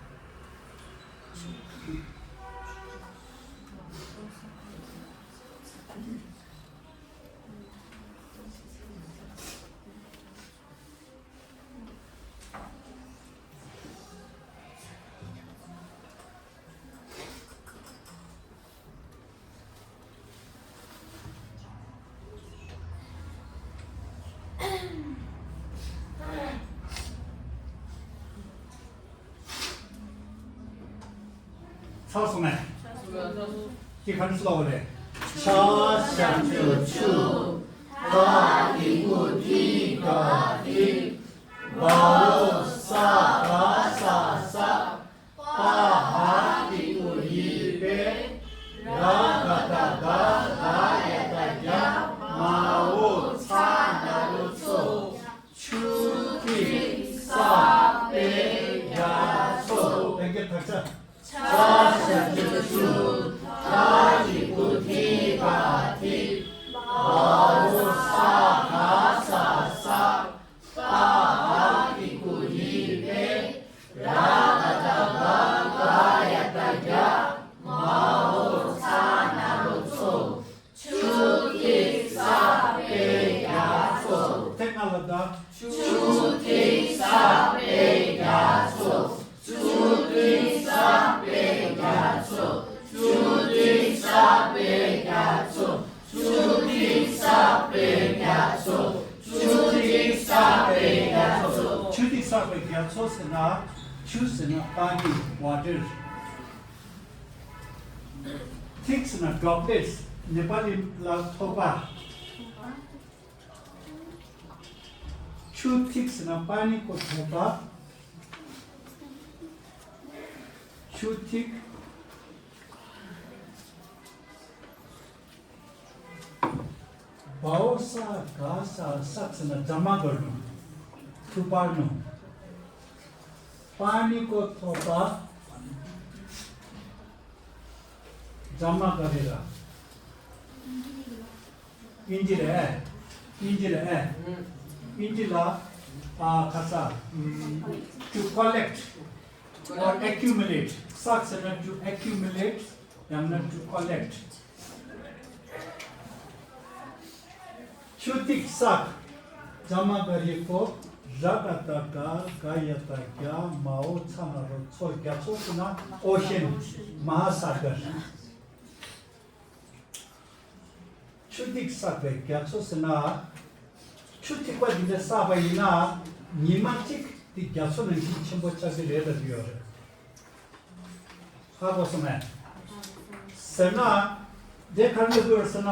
ཚར་སོང་ངས། ཚར་སོང་། ཚར་སོང་། ཅི་ག་འདྲ་ཞིག་ལབ་པ་རེད། ཆ་ཞབས་ཀྱུ་ཆུ། ཐ་གི་གུ་ཐི་ག་ཐིགས། བའོ་ས་ག་ས་བསགས། པ་ཧ་གི་གུ་ཡི་པའི། ར་ག་བཏགས་རྒ་རྒ་ཡ་བཏགས་རྒྱ། མ་འོ་ཚ་ན་རོ་མཚོ། ཆུ་ཐིགས་བསགས་པའི་རྒྱ་མཚོ། ལེགས་སྐྱེས་དག་ཆ། ཆ་ཞབས་ཀྱུ་ཆུ། ཐ་གི་གུ་ཐི་ག་ཐིགས། ཆུ་ཐིགས་བསགས་པའི་རྒྱ་མཚོ། ཆུ་ཐིགས་བསགས་པའི་རྒྱ་མཚོ། ཆུ་ཐིགས་བསགས་པའི་རྒྱ་མཚོ། ཆུ་ཐིགས་བསགས་པའི་རྒྱ་མཚོ། ཆུ་ཐིགས་བསགས་པའི་རྒྱ་མཚོ། ཆུ་ཐིགས་བསགས་པའི་རྒྱ་མཚོ་ཟེར་ན། ཆུ་ཟེར་ན་པཱ་ནི། ཝ་ཊར། ཐིགས་ཟེར་ན་ཌོབ་ལེཊས། ནེ་པ་ལི་ལ་ཐོགས་པ། ཆུ་ཐིགས་ཟེར་ན་པཱ་ནི་ཁོ་ཐོགས་པ། ཆུ་ཐིགས། བའོ་ས་ག་ས། བསགས་ཟེར་ན་ཛ་མ་ག་རུ། ཐུ་པར་ནུ། པཱ་ནི་ཁོ་ཐོགས་པ། ཛ་མ་ག་རེ་ར། ཨིན་ཇི་ལ་ཨེ། ཨིན་ཇི་ལ་ཨེ། ཨིན་ཇི་ལ་ཨ་ག་ས། to collect or accumulate. བསགས་ཟེར་ན་to accumulate ཡང་ན་to collect. ཆུ་ཐིགས་བསགས། ཛ་མ་ག་རི་ཀོ། ར་ག་བཏགས་རྒ། ག་ཡ་བཏགས་རྒྱ། མ་འོ་ཚ་ན་རོ་མཚོ། རྒྱ་མཚོ་ཟེར་ན་ཨོ་ཤན། མ་ཧཱ་སཱ་གར། ཆུ་ཐིགས་བསགས་པའི་རྒྱ་མཚོ་ཟེར་ན། ཆུ་ཐིགས་པ་འདི་འདྲ་བསགས་པ་ཡིན་ན། ཉི་མ་གཅིག་འདི་རྒྱ་མཚོ་ནང་བཞིན་ཆེན་པོ་ཆགས་ཀྱི་རེད་ལབ་ཀྱི་ཡོད་རེད། ཧ་གོ་སོང་ངས། ཟེར་ན། འདི་ག་རེ་ལབ་ཀྱི་ཡོད་རེད་ཟེར་ན།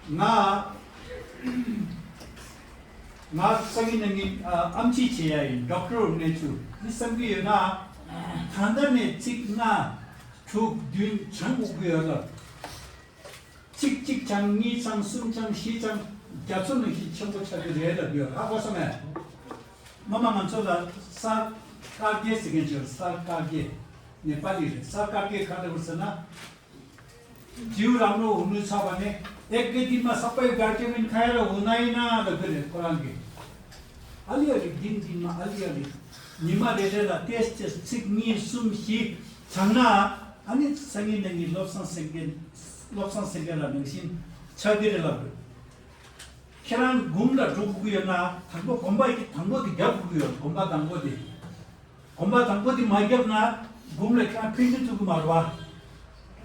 ང་། ང་སང་ཉིན་གནངས་ཉིན་ཨ་ཨེམ་ཆི་བྱེད་ཡ་ཡིན། ཌོག་ཊར་འོབ་ནེ་ཅར་ནི་བསམ་གྱི་ཡོད་ན། ད་ལྟ་ནས་ཚིག་ལྔ་དྲུག་བདུན་སྦྱང་དགོས་ཀྱི་ཡོད་ལ། ཚིག་གཅིག་སྦྱང་། གཉིས་སྦྱང་། གསུམ་སྦྱང་། བཞི་སྦྱང་། རྒྱ་མཚོ་ནང་བཞིན་ཆེན་པོ་ཆགས་ཀྱི་རེད་ལབ་ཀྱི་ཡོད། ཧ་གོ་སོང་ངས། སྔོན་མ་ང་ཚོ་ལ་ས་དཀར་རྒྱལ་ཟེར་མཁན་ཅིག་ཡོད། ས་དཀར་རྒྱལ། ནེ་པ་ལི་རེད། ས་དཀར་རྒྱལ་ག་རེ་ལབ་ཟེར་ན། ཇིའུ་རང་ལོ་འུ་ནུ་ཚ་བ་ནས་ཨེ་ཀེ་དི་མ་ས་པའི་གར་ཀེ་མིན་ཁ་ཡ་ར་འུ་ན་ཡི་ན་ལ་གི་རེད་ཁོ་རང་གི། ཨ་ལི་ཨ་ལི་དིན་དིན་མ་ཨ་ལི་ཨ་ལི། ཉི་མ་རེ་རེ་ལ་ཏེས་ཏེས་ཚིག་གཉིས་གསུམ་བཞི་སྦྱང་ན། ཨ་ནི་སང་ཉིན་གནངས་ཉིན་བློ་བཟང་སེང་གེ། བློ་བཟང་སེང་གེ་ལ་ནང་བཞིན་ཆགས་ཀྱི་རེད་ལབ་རེད། ཁྱེད་རང་དགུང་ལ་འགྲོ་དགོས་ཀྱི་ཡོད་ན། དང་པོ་གོམ་པ་གི་དང་པོ་དེ་རྒྱབ་དགོས་ཀྱི་ཡོད། གོམ་པ་དང་པོ་དེ། གོམ་པ་དང་པོ་དེ་མ་བརྒྱབ་ན་དགུང་ལ་ཁྱེད་རང་ཕན་ཚུན་ཐུག་གི་མ་རེད་བ།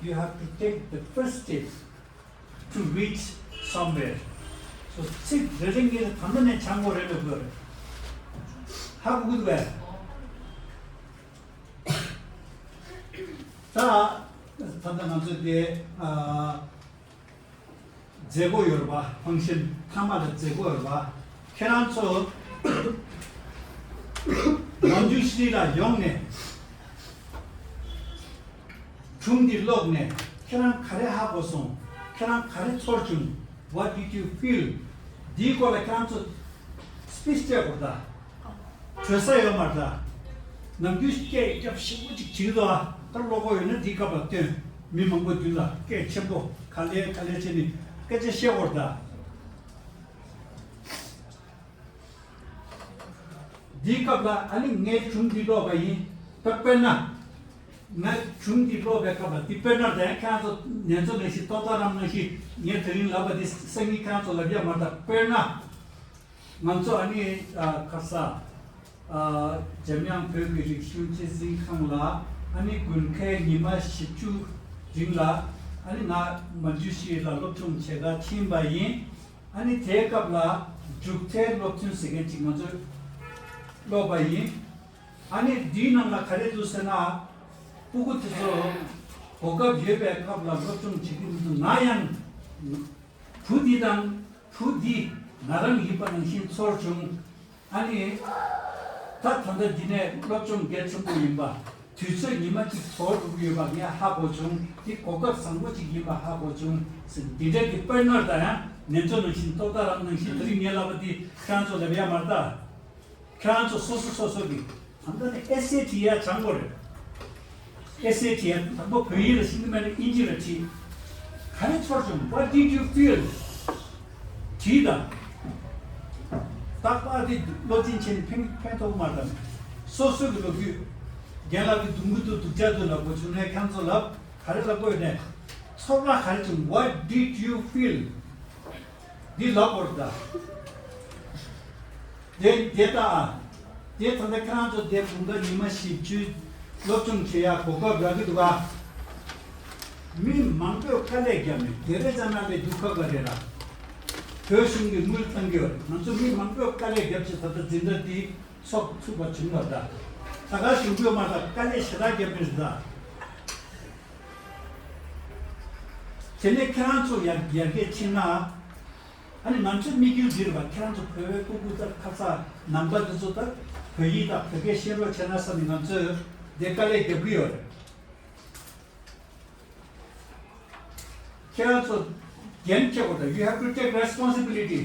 You have to take the first step to reach somewhere. So ཚིག་རེ་རེ་ངེད་ལ་ད་ལྟ་ནས་སྦྱང་དགོས་རེད་ལབ་དགོས་རེད། ཧ་གོ་གི་འདུག་གས། ད་ད་ལྟ་ང་ཚོ་དེ་ཨ། མཛད་སྒོ་ཡོད་རེད་པ། ཕང་ཤན་མཐའ་མ་ལ་མཛད་སྒོ་ཡོད་རེད་པ། ཁྱེད་རང་ཚོ་མན་ཇུ་ཤྲི་ལ་ཡོང་ནས་སྒྲུང་འདི་ཀློག་ནས་ཁྱེད་རང་ག་རེ་ཧ་གོ་སོང་། ཁྱེད་རང་ག་རེ་ཚོར་བྱུང་། What did you feel? འདིའི་སྐོར་ལ་ཁྱེད་རང་ཚོ་སྤིཆ་སྤྲད་དགོས་རེད་ད། བྲོས་ས་ཡོད་མ་རེད་ད། ནམ་རྒྱུན་སྐད་རྒྱབ་ཞིབ་པོ་ཅིག་བྱེད་ཀྱི་འདུག་ཨ། ད་ཀློག་གི་ཡོད་ན་འདིའི་སྐབས་ལ་སྟོན། མི་མང་པོ་མདུན་ལ་སྐད་ཆེན་པོ་ག་ལེ་ག་ལེ་བྱས་ནས་སྐད་ཆ་བཤད་དགོས་རེད་ད། འདིའི་སྐབས་ལ་ཨ་ནི་ངས་སྒྲུང་འདི་ཀློག་པ་ཡིན། ད་དཔེར་ན། ང་སྒྲུང་འདི་ཀློག་པའི་སྐབས་ལ་འདི་དཔེར་ན་དེ་ཁྱེད་རང་ཚོ་ནན་ཚོ་ནང་བཞིན་ཏོག་ཏོག་རམ་ནང་བཞིན་ངས་དེ་རིང་ལབ་པ་འདི་སང་ཉིན་ཁྱེད་རང་ཚོ་ལབ་ཡ་མ་རེད་ད། དཔེར་ན། ང་ཚོ་ཨ་ནི་ཨ་ཁ་ས་ཨ་འཇམ་དབྱངས་བོད་ཀྱི་རིག་གཞུང་སྤྱི་འཛིན་ཁང་ལ་ཨ་ནི་དགུན་ཁའི་ཉི་མ་བཞི་བཅུ་རིང་ལ་ཨ་ནི་ང་མན་ཇུ་ཤྲི་ལ་སློབ་སྦྱོང་བྱེད་གར་ཕྱིན་པ་ཡིན། ཨ་ནི་དེའི་སྐབས་ལ་འབྲུག་ཐའི་སློབ་ཚན་ཟེར་མཁན་ཅིག་ང་ཚོས་ཀློག་པ་ཡིན། ཨ་ནི་འདིའི་ནང་ལ་ག་རེ་འདུག་ཟེར་ན། སྤུ་གུ་དེ་ཚོ་གོ་སྐབས་ཡོད་པའི་སྐབས་ལ་སློབ་སྦྱོང་བྱེད་ཀྱི་མི་འདུག་ང་ཡང་བུ་འདི་དང་བུ་འདི་ང་རང་ཡིན་པ་ནང་བཞིན་ཚོར་བྱུང་། ཨ་ནི། ད་ད་ལྟ་འདི་ནས་སློབ་སྦྱོང་གལ་ཆེན་པོ་ཡིན་པ། དུས་ཚོད་ཉི་མ་གཅིག་དོར་འགྲོ་གི་ཡོད་པ་ངས་ཧ་གོ་བྱུང་། འདི་གོ་སྐབས་བཟང་པོ་ཅིག་ཡིན་པ་ཧ་གོ་བྱུང་ཟེར། འདི་འདྲ་གི་དཔེར་ན་ད་ཡང་ནན་ཚོ་ནང་བཞིན་ཏོག་ཏོག་རམ་ནང་བཞིན་དེ་རིང་ངས་ལབ་པ་འདི་ཁྱེད་རང་ཚོ་ལབ་ཡ་མ་རེད་ད། ཁྱེད་རང་ཚོ་སོ་སོ་སོ་སོ་གི་ད་ལྟ་ནས་ཨེ་སེ་ཊི་ཡ་སྦྱང་དགོས་རེད། ཨེ་སེ་ཊི་ཡ་དང་པོ་བོད་ཡིག་ལ་ཤེས་ཀྱི་མེད་ན་དབྱིན་ཇི་ལ་བྲིས། ག་རེ་ཚོར་བྱུང་། What did you feel? བྲིས་དང་། རྟག་པར་དེ་བློ་འཛིན་བྱས་ནས་ཕན་ཕན་ཐོགས་མ་དང་། སོ་སོ་གི་ལོ་རྒྱུས། རྒན་ལགས་ཀྱིས་སྡུག་གུ་འདུག་སྡུག་ཅག་འདུག་ལབ་དགོས་བྱུང་ན་ཁྱེད་ཚོ་ལབ། ག་རེ་ལབ་དགོས་ཡོད་ནས། ཚོར་བ་ག་རེ་བྱུང་། What did you feel? འདི་ལབ་དགོས་རེད་ད། དེ་དེ་ལྟ་ཨ། དེ་ད་ལྟ་ཁྱེད་རང་ཚོ་དེ་དགུན་ཁ་ཉི་མ་བཞི་བཅུ་སློབ་སྦྱོང་བྱེད་ཡ་གོ་སྐབས་རག་གི་འདུག་ག། མི་མང་པོས་དཀའ་ལས་བརྒྱབ་ནས་དེ་རེད་ཙང་ན་ལས་རྒྱུ་ཁ་ག་རེད་ལ། བོད་གཞུང་གིས་དངུལ་བཏང་གི་ཡོད་རེད། ང་ཚོ་མི་མང་པོས་དཀའ་ལས་བརྒྱབ་བྱས་ད་ལྟ་འཛིན་གྲྭ་འདི་ཚོགས་ཐུབ་པ་བྱུང་བ་ད། ད་ག་གཞུང་གིས་མ་ད་དཀའ་ལས་ཞེ་དྲག་བརྒྱབ་པ་རེད་ད། དེ་ནས་ཁྱེད་རང་ཚོ་ཡར་ཡར་རྒྱས་ཕྱིན་ན། ཨ་ནི་ང་ཚོའི་དམིགས་ཡུལ་འདི་རེད་པ། ཁྱེད་རང་ཚོ་བོད་པའི་སྤུ་གུ་དང་ཁ་ཚ་ནང་པ་འདི་ཚོ་དང་བོད་ཡིག་དང་བོད་སྐད་ཤེས་རོགས་བྱས་ན་བསམ་ནས་ང་ཚོས་འདི་དཀའ་ལས་རྒྱབ་ཀྱི་ཡོད་རེད། ཁྱེད་རང་ཚོ་འགན་འཁྱེར་དགོས་རེད། You have to take responsibility.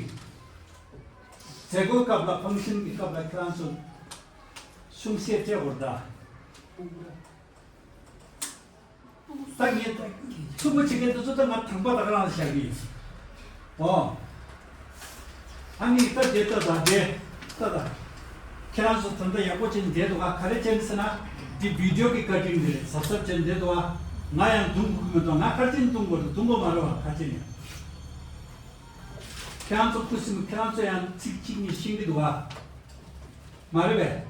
མཛད་སྒོའི་སྐབས་ལ་ཕང་ཤིན་གྱི་སྐབས་ལ་ཁྱེད་རང་ཚོ་གསུང་བཤད་སྤྲད་དགོས་རེད་ད། ད་ངས་ད་ཐུགས་ཁུར་བྱེད་མཁན་དེ་ཚོ་ད་ང་དང་པོ་ད་ག་རང་ལ་བཞག་གི་ཡིན། ཨོ། ཨ་ནི་ད་དེ་ལྟ་ད་དེ་ལྟ་ད། ཁྱེད་རང་ཚོ་ད་ལྟ་ཡག་པོ་བྱས་ནས་བསྡད་འདུག་ག། ག་རེ་བྱས་ནས་ཟེར་ན། འདི་བི་ཌིའོ་གི་ཀ་ཊིང་དེ་རེད། གཟབ་གཟབ་བྱས་ནས་བསྡད་འདུག་ག། ང་ཡང་རྡུང་དགོས་ཀྱི་མི་འདུག་ང་ག་རེ་བྱས་ནས་རྡུང་དགོས་རེད། རྡུང་དགོས་མ་རེད་བ། ག་རེ་བྱས་ནས། ཁྱེད་རང་ཚོ་ཁུ་སིམ། ཁྱེད་རང་ཚོ་ཡང་ཚིག་གཅིག་གཉིས་ཤེས་ཀྱི་འདུག་ག། མ་རེད་པས།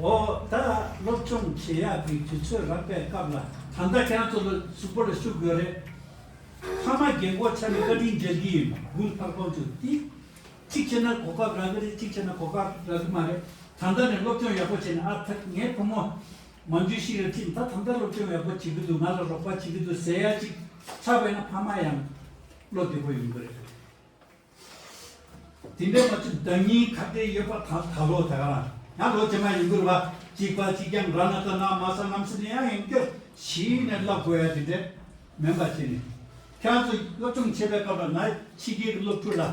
འོ་ད་སློབ་སྦྱོང་བྱེད་ཡག་གི་དུས་ཚོད་རག་པའི་སྐབས་ལ། ད་ལྟ་ཁྱེད་རང་ཚོ་ལ་གཟུགས་པོ་ལ་ཤུགས་དགོས་རེད། ཕ་མ་རྒན་གོག་ཆ་ནས་བཀའ་དྲིན་འཇལ་གྱི་ཡིན། དགུན་ཁ་སྐོང་ཚོ་འདི་གཅིག་བྱས་ན་གོ་སྐབས་རག་གི་རེད། གཅིག་བྱས་ན་གོ་སྐབས་རག་གི་མ་རེད། ད་ལྟ་ནས་སློབ་སྦྱོང་ཡག་པོ་བྱས་ནས། ཨ་ད་ངའི་བུ་མོ་མ་འཇུ་ཤི་རེད་ཅིང་། ད་ད་ལྟ་སློབ་སྦྱོང་ཡག་པོ་བྱེད་ཀྱི་འདུག་ང་ལ་རོགས་པ་བྱེད་ཀྱི་འདུག་ཟེར་ཡག་ཅིག་ཆགས་པས་ན་ཕ་མ་ཡང་བློ་བདེ་པོ་ཡོང་གི་རེད། དེ་འདྲའི་ང་ཚོ་ཟླ་ཉིན་ཁ་བརྡ་ཡོད་པ་ད་ད་ལོ་ད་ག་རང་ཡང་ལོ་རྗེས་མ་ཡིན་དགོས་རེད་བ། གཅིག་པ་གཅིག་རྐྱང་རང་ན་ད་ན་མ་ས་ལམ་སེ་ནས་ཡང་ཡང་བསྐྱར་གཞི་ནས་བསླབ་དགོས་ཡ་དེ་འདྲ་མིན་པ་བྱས་ནས། ཁྱེད་རང་ཚོ་སློབ་སྦྱོང་བྱེད་པའི་སྐབས་ལ་ང་ཕྱི་རྒྱལ་གྱི་སློབ་ཕྲུག་ལ།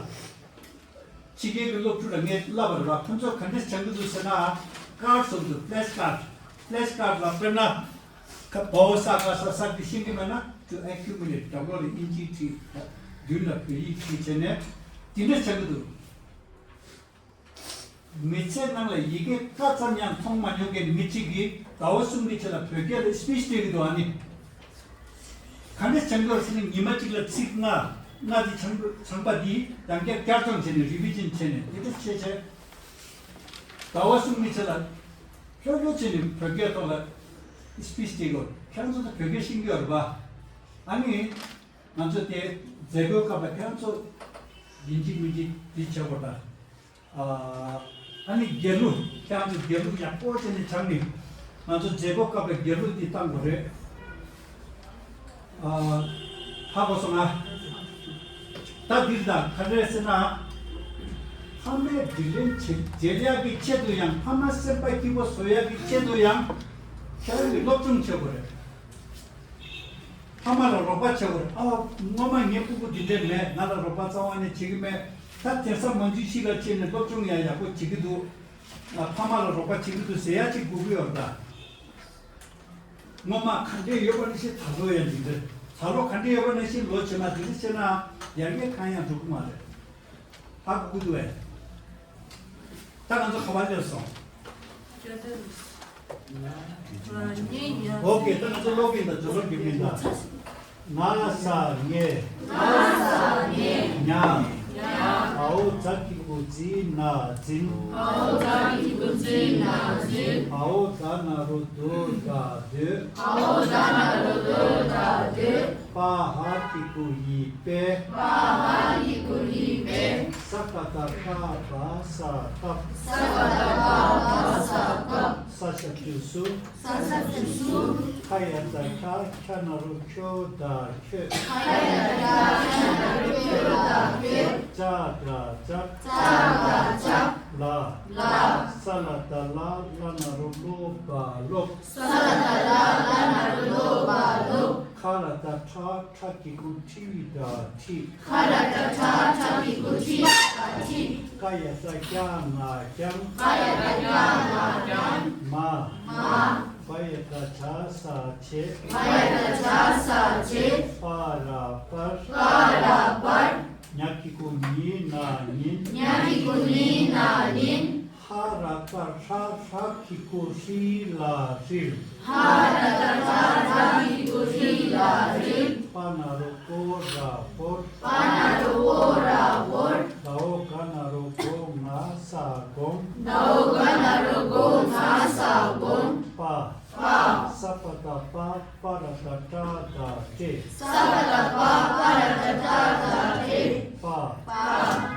ཕྱི་རྒྱལ་གྱི་སློབ་ཕྲུག་ལ་ངས་བསླབ་པ་རེད་བ། ཁོ་ཚོས་ག་འདྲས་སྦྱང་གི་འདུག་ཟེར་ན། ཀར་ཌི་ཟེར་གི་འདུག་ཕེ་ལེཤ་ཀར་ཌི། ཕེ་ལེཤ་ཀར་ཌི་ལ་དཔེར་ན། ཁ་བའོ་ས་ག་ས་ས་དེ་ཤེས་ཀྱི་མེད་ན། to accumulate། དྲ་ལོག་ལ་དབྱིན་ཇི་བྲིས། མདུན་ལ་བོད་ཡིག་བྲིས་བྱས་ནས་དེ་འདྲ་བྱ་གི་འདུག་མི་ཚེ་ནང་ལ་ཡི་གེ་ཀ་ཙམ་ཡང་མཐོང་མ་མྱོང་མཁན་མི་གཅིག་གིས་ཟླ་བ་གསུམ་གྱི་རྗེས་ལ་བོད་སྐད་ལ་སི་པིཆ་སྤྲད་ཀྱི་འདུག་ཨ་ནི། ག་འདྲ་བྱ་གི་འདུག་ཟེར་ན། ཉི་མ་གཅིག་ལ་ཚིག་ལྔ། ལྔ་དེ་ཚང་ཚང་པ་དེ་ཡང་བསྐྱར་བསྐྱར་སྦྱོང་བྱས་ནས། རི་བི་ཤན་བྱས་ནས། དེ་འདྲ་བྱས་བྱས། ཟླ་བ་གསུམ་གྱི་རྗེས་ལ་ལྷོད་ལྷོད་བྱས་ནས་བོད་སྐད་ཐོག་ལ་སི་པིཆ་སྤྲད་དགོས། ཁྱེད་རང་ཚོ་ད་བོད་སྐད་ཤེས་ཀྱི་ཡོད་རེད་པ། ཨ་ནི་ང་ཚོ་དེ་མཛད་སྒོའི་སྐབས་ལ་ཁྱེད་རང་ཚོ་ཡིན་གཅིག་མིན་གཅིག་འདི་བྱེད་དགོས་ད། ཨ་ཨ་ནི་དགེ་ལུགས། ཁྱེད་རང་ཚོ་དགེ་ལུགས་ཡག་པོ་བྱས་ནས་སྦྱངས་ནས། ང་ཚོ་མཛད་སྒོའི་སྐབས་ལ་དགེ་ལུགས་འདི་བཏང་དགོས་རེད། ཨ། ཧ་གོ་སོང་ང་། ད་འདིར་ད་ག་རེ་ཟེར་ན། ཕ་མའི་དྲིན་ལན་འཇལ་ཡག་གི་ཆེད་དུ་ཡང་། ཕ་མ་སེམས་པ་སྐྱིད་པོ་བཟོ་ཡག་གི་ཆེད་དུ་ཡང་། ཁྱེད་རང་གིས་སློབ་སྦྱོང་བྱེད་དགོས་རེད། ཕ་མ་ལ་རོགས་པ་བྱེད་དགོས་རེད། ཨ། སྔོན་མ་ངའི་སྤུ་གུ་འདི་འདྲས་མེད། ང་ལ་རོགས་པ་རྩ་བ་ནས་བྱེད་ཀྱི་མེད། ད་དེང་སང་མ་འཇུ་ཤི་ལ་ཕྱིན་ནས་སློབ་སྦྱོང་ཡང་ཡག་པོ་བྱེད་ཀྱི་འདུག་ཨ། ཕ་མ་ལ་རོགས་པ་བྱེད་ཀྱི་འདུག་ཟེར་ཡག་ཅིག་དགོས་ཀྱི་ཡོད་རེད་ད། སྔོན་མ་ག་འདྲས་ཡོད་པ་ནང་བཞིན་ད་ལོ་ཡང་འདི་འདྲ། ད་ལོ་ག་འདྲས་ཡོད་པ་ནང་བཞིན་ལོ་རྗེས་མ་འདི་འདྲ་བྱས་ན་ཡར་རྒྱས་གང་ཡང་འགྲོ་གི་མ་རེད། ཧ་གོ་གི་འདུག་གས། ད་ང་ཚོ་ག་པར་སླེབས་སོང་། ཨོ་ཀེ། ད་ང་ཚོ་ཀློག་གི་ཡིན་ད། སྦྱོར་ཀློག་གི་མིན་ད། ང་ས་ངེ། ང་ས་ངེ། ཉ། ཉ། འ་འོག་ཛ་གི་གུ་ཛི། ན་འཛིན། འ་འོག་ཛ་གི་གུ་ཛི། ན་འཛིན། འ་འོག་ད་ན་རོ་དོ་དྲ་དོད། འ་འོག་ད་ན་རོ་དོ་དྲ་དོད། པ་འ་གི་གུ་འི་པེ། པ་འ་གི་གུ་འི་པེ། ས་ཀ་བཏགས་སྐ་བ་ས་སྐབས། ས་ཀ་བཏགས་སྐ་བ་ས་སྐབས། ས་ཞབས་ཀྱུ་སུ། ས་ཞབས་ཀྱུ་སུ། ཁ་ཡ་བཏགས་ཁྱ། ཁྱ་ན་རོ་ཁྱོ་དྲ་ཁྱོད། ཁ་ཡ་བཏགས་ཁྱ། ཁྱ་ན་རོ་ཁྱོ་དྲ་ཁྱོད། ཅ་དྲ་ཅག། ཅ་དྲ་ཅག། ལ། ལ། ས་ལ་བཏགས་སླ། སླ་ན་རོ་སློ་བ་སློབས། ས་ལ་བཏགས་སླ། སླ་ན་རོ་སློ་བ་སློབས། ཁ་ར་བཏགས་ཁྲ། ཁྲ་གི་གུ་ཁྲི་དྲ་ཁྲིད། ཁ་ར་བཏགས་ཁྲ། ཁྲ་གི་གུ་ཁྲི་དྲ་ཁྲིད། ཀ་ཡ་བཏགས་ཀྱ། ང་རྐྱང་། ཀ་ཡ་བཏགས་ཀྱ། ང་རྐྱང་། མ། མ། བ་ཡ་བཏགས་བྱ། ས་བྱེད། བ་ཡ་བཏགས་བྱ། ས་བྱེད། པ་ར་པར། པ་ར་པར། ཉ་གི་གུ་ཉི། ན་ཉིན། ཉ་གི་གུ་ཉི། ན་ཉིན། ཧ་ར་བཏགས་ཧྲ། ཧྲ་གི་གུ་ཧྲི་ལ་ཧྲིལ། ཧ་ར་བཏགས་ཧྲ། ཧྲ་གི་གུ་ཧྲི་ལ་ཧྲིལ། པ་ན་རོ་པོ་ར་པོར། པ་ན་ པ། པ་ར་བཏགས་པ།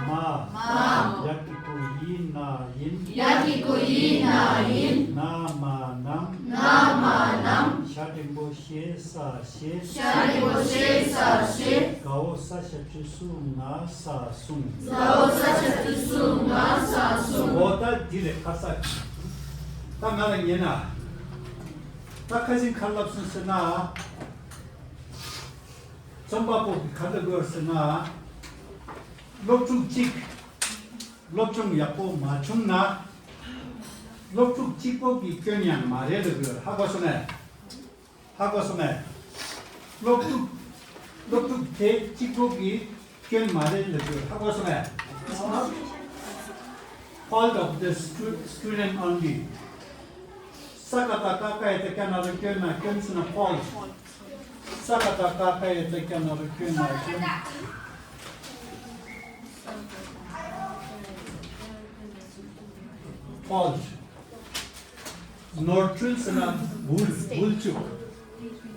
མ། མ། ཡ་གི་གུ་ཡི་ན་ཡིན། ཡ་གི་གུ་ཡི་ན་ཡིན། ན་མ་ནམ། ན་མ་ནམ། ཤ་འགྲེང་བུ་ཤེ་ས་ཤེས། ཤ་འགྲེང་བུ་ཤེ་ས་ཤེས། གའོ་ས་ཤ་ཏུ་སུ་ང་ས་སུང་། གའོ་ས་ཤ་ཏུ་སུ་ང་ས་སུང་། འོ་ད་འདི་རེད་ཁ་ས། ད་ང་ལ་ཉན་ན། ད་ཁ་སང་ག་རེ་ལབ་སོང་ཟེར་ན། རྩོམ་པ་པོ་གིས་ག་རེ་ལབ་ཡོད་ཟེར་ན། སློབ་ཕྲུག་གཅིག་སློབ་སྦྱོང་ཡག་པོ་མ་བྱུང་ན། སློབ་ཕྲུག་གཅིག་པོ་གི་སྐྱོན་ཡང་མ་རེད་ལབ་ཡོད། ཧ་གོ་སོང་ངས། ཧ་གོ་སོང་ངས། སློབ་ཕྲུག་སློབ་ཕྲུག་དེ་གཅིག་པོ་གི་སྐྱོན་མ་རེད་ལབ་ཡོད། ཧ་གོ་སོང་ངས། It's not fault of the stu- student only. ས་ཀ་བཏགས་སྐ་ཀ་ཡ་བཏགས་སྐྱ་ན་རོ་སྐྱོ་ན་སྐྱོན་ཟེར་ན་fault། ས་ཀ་བཏགས་སྐ་ཀ་ཡ་བཏགས་སྐྱ་ན་རོ་སྐྱོ་ན་སྐྱོན། Fault། ནོར་འཁྲུལ་ཟེར་ན་འབུལ། འབུལ་བཅུག་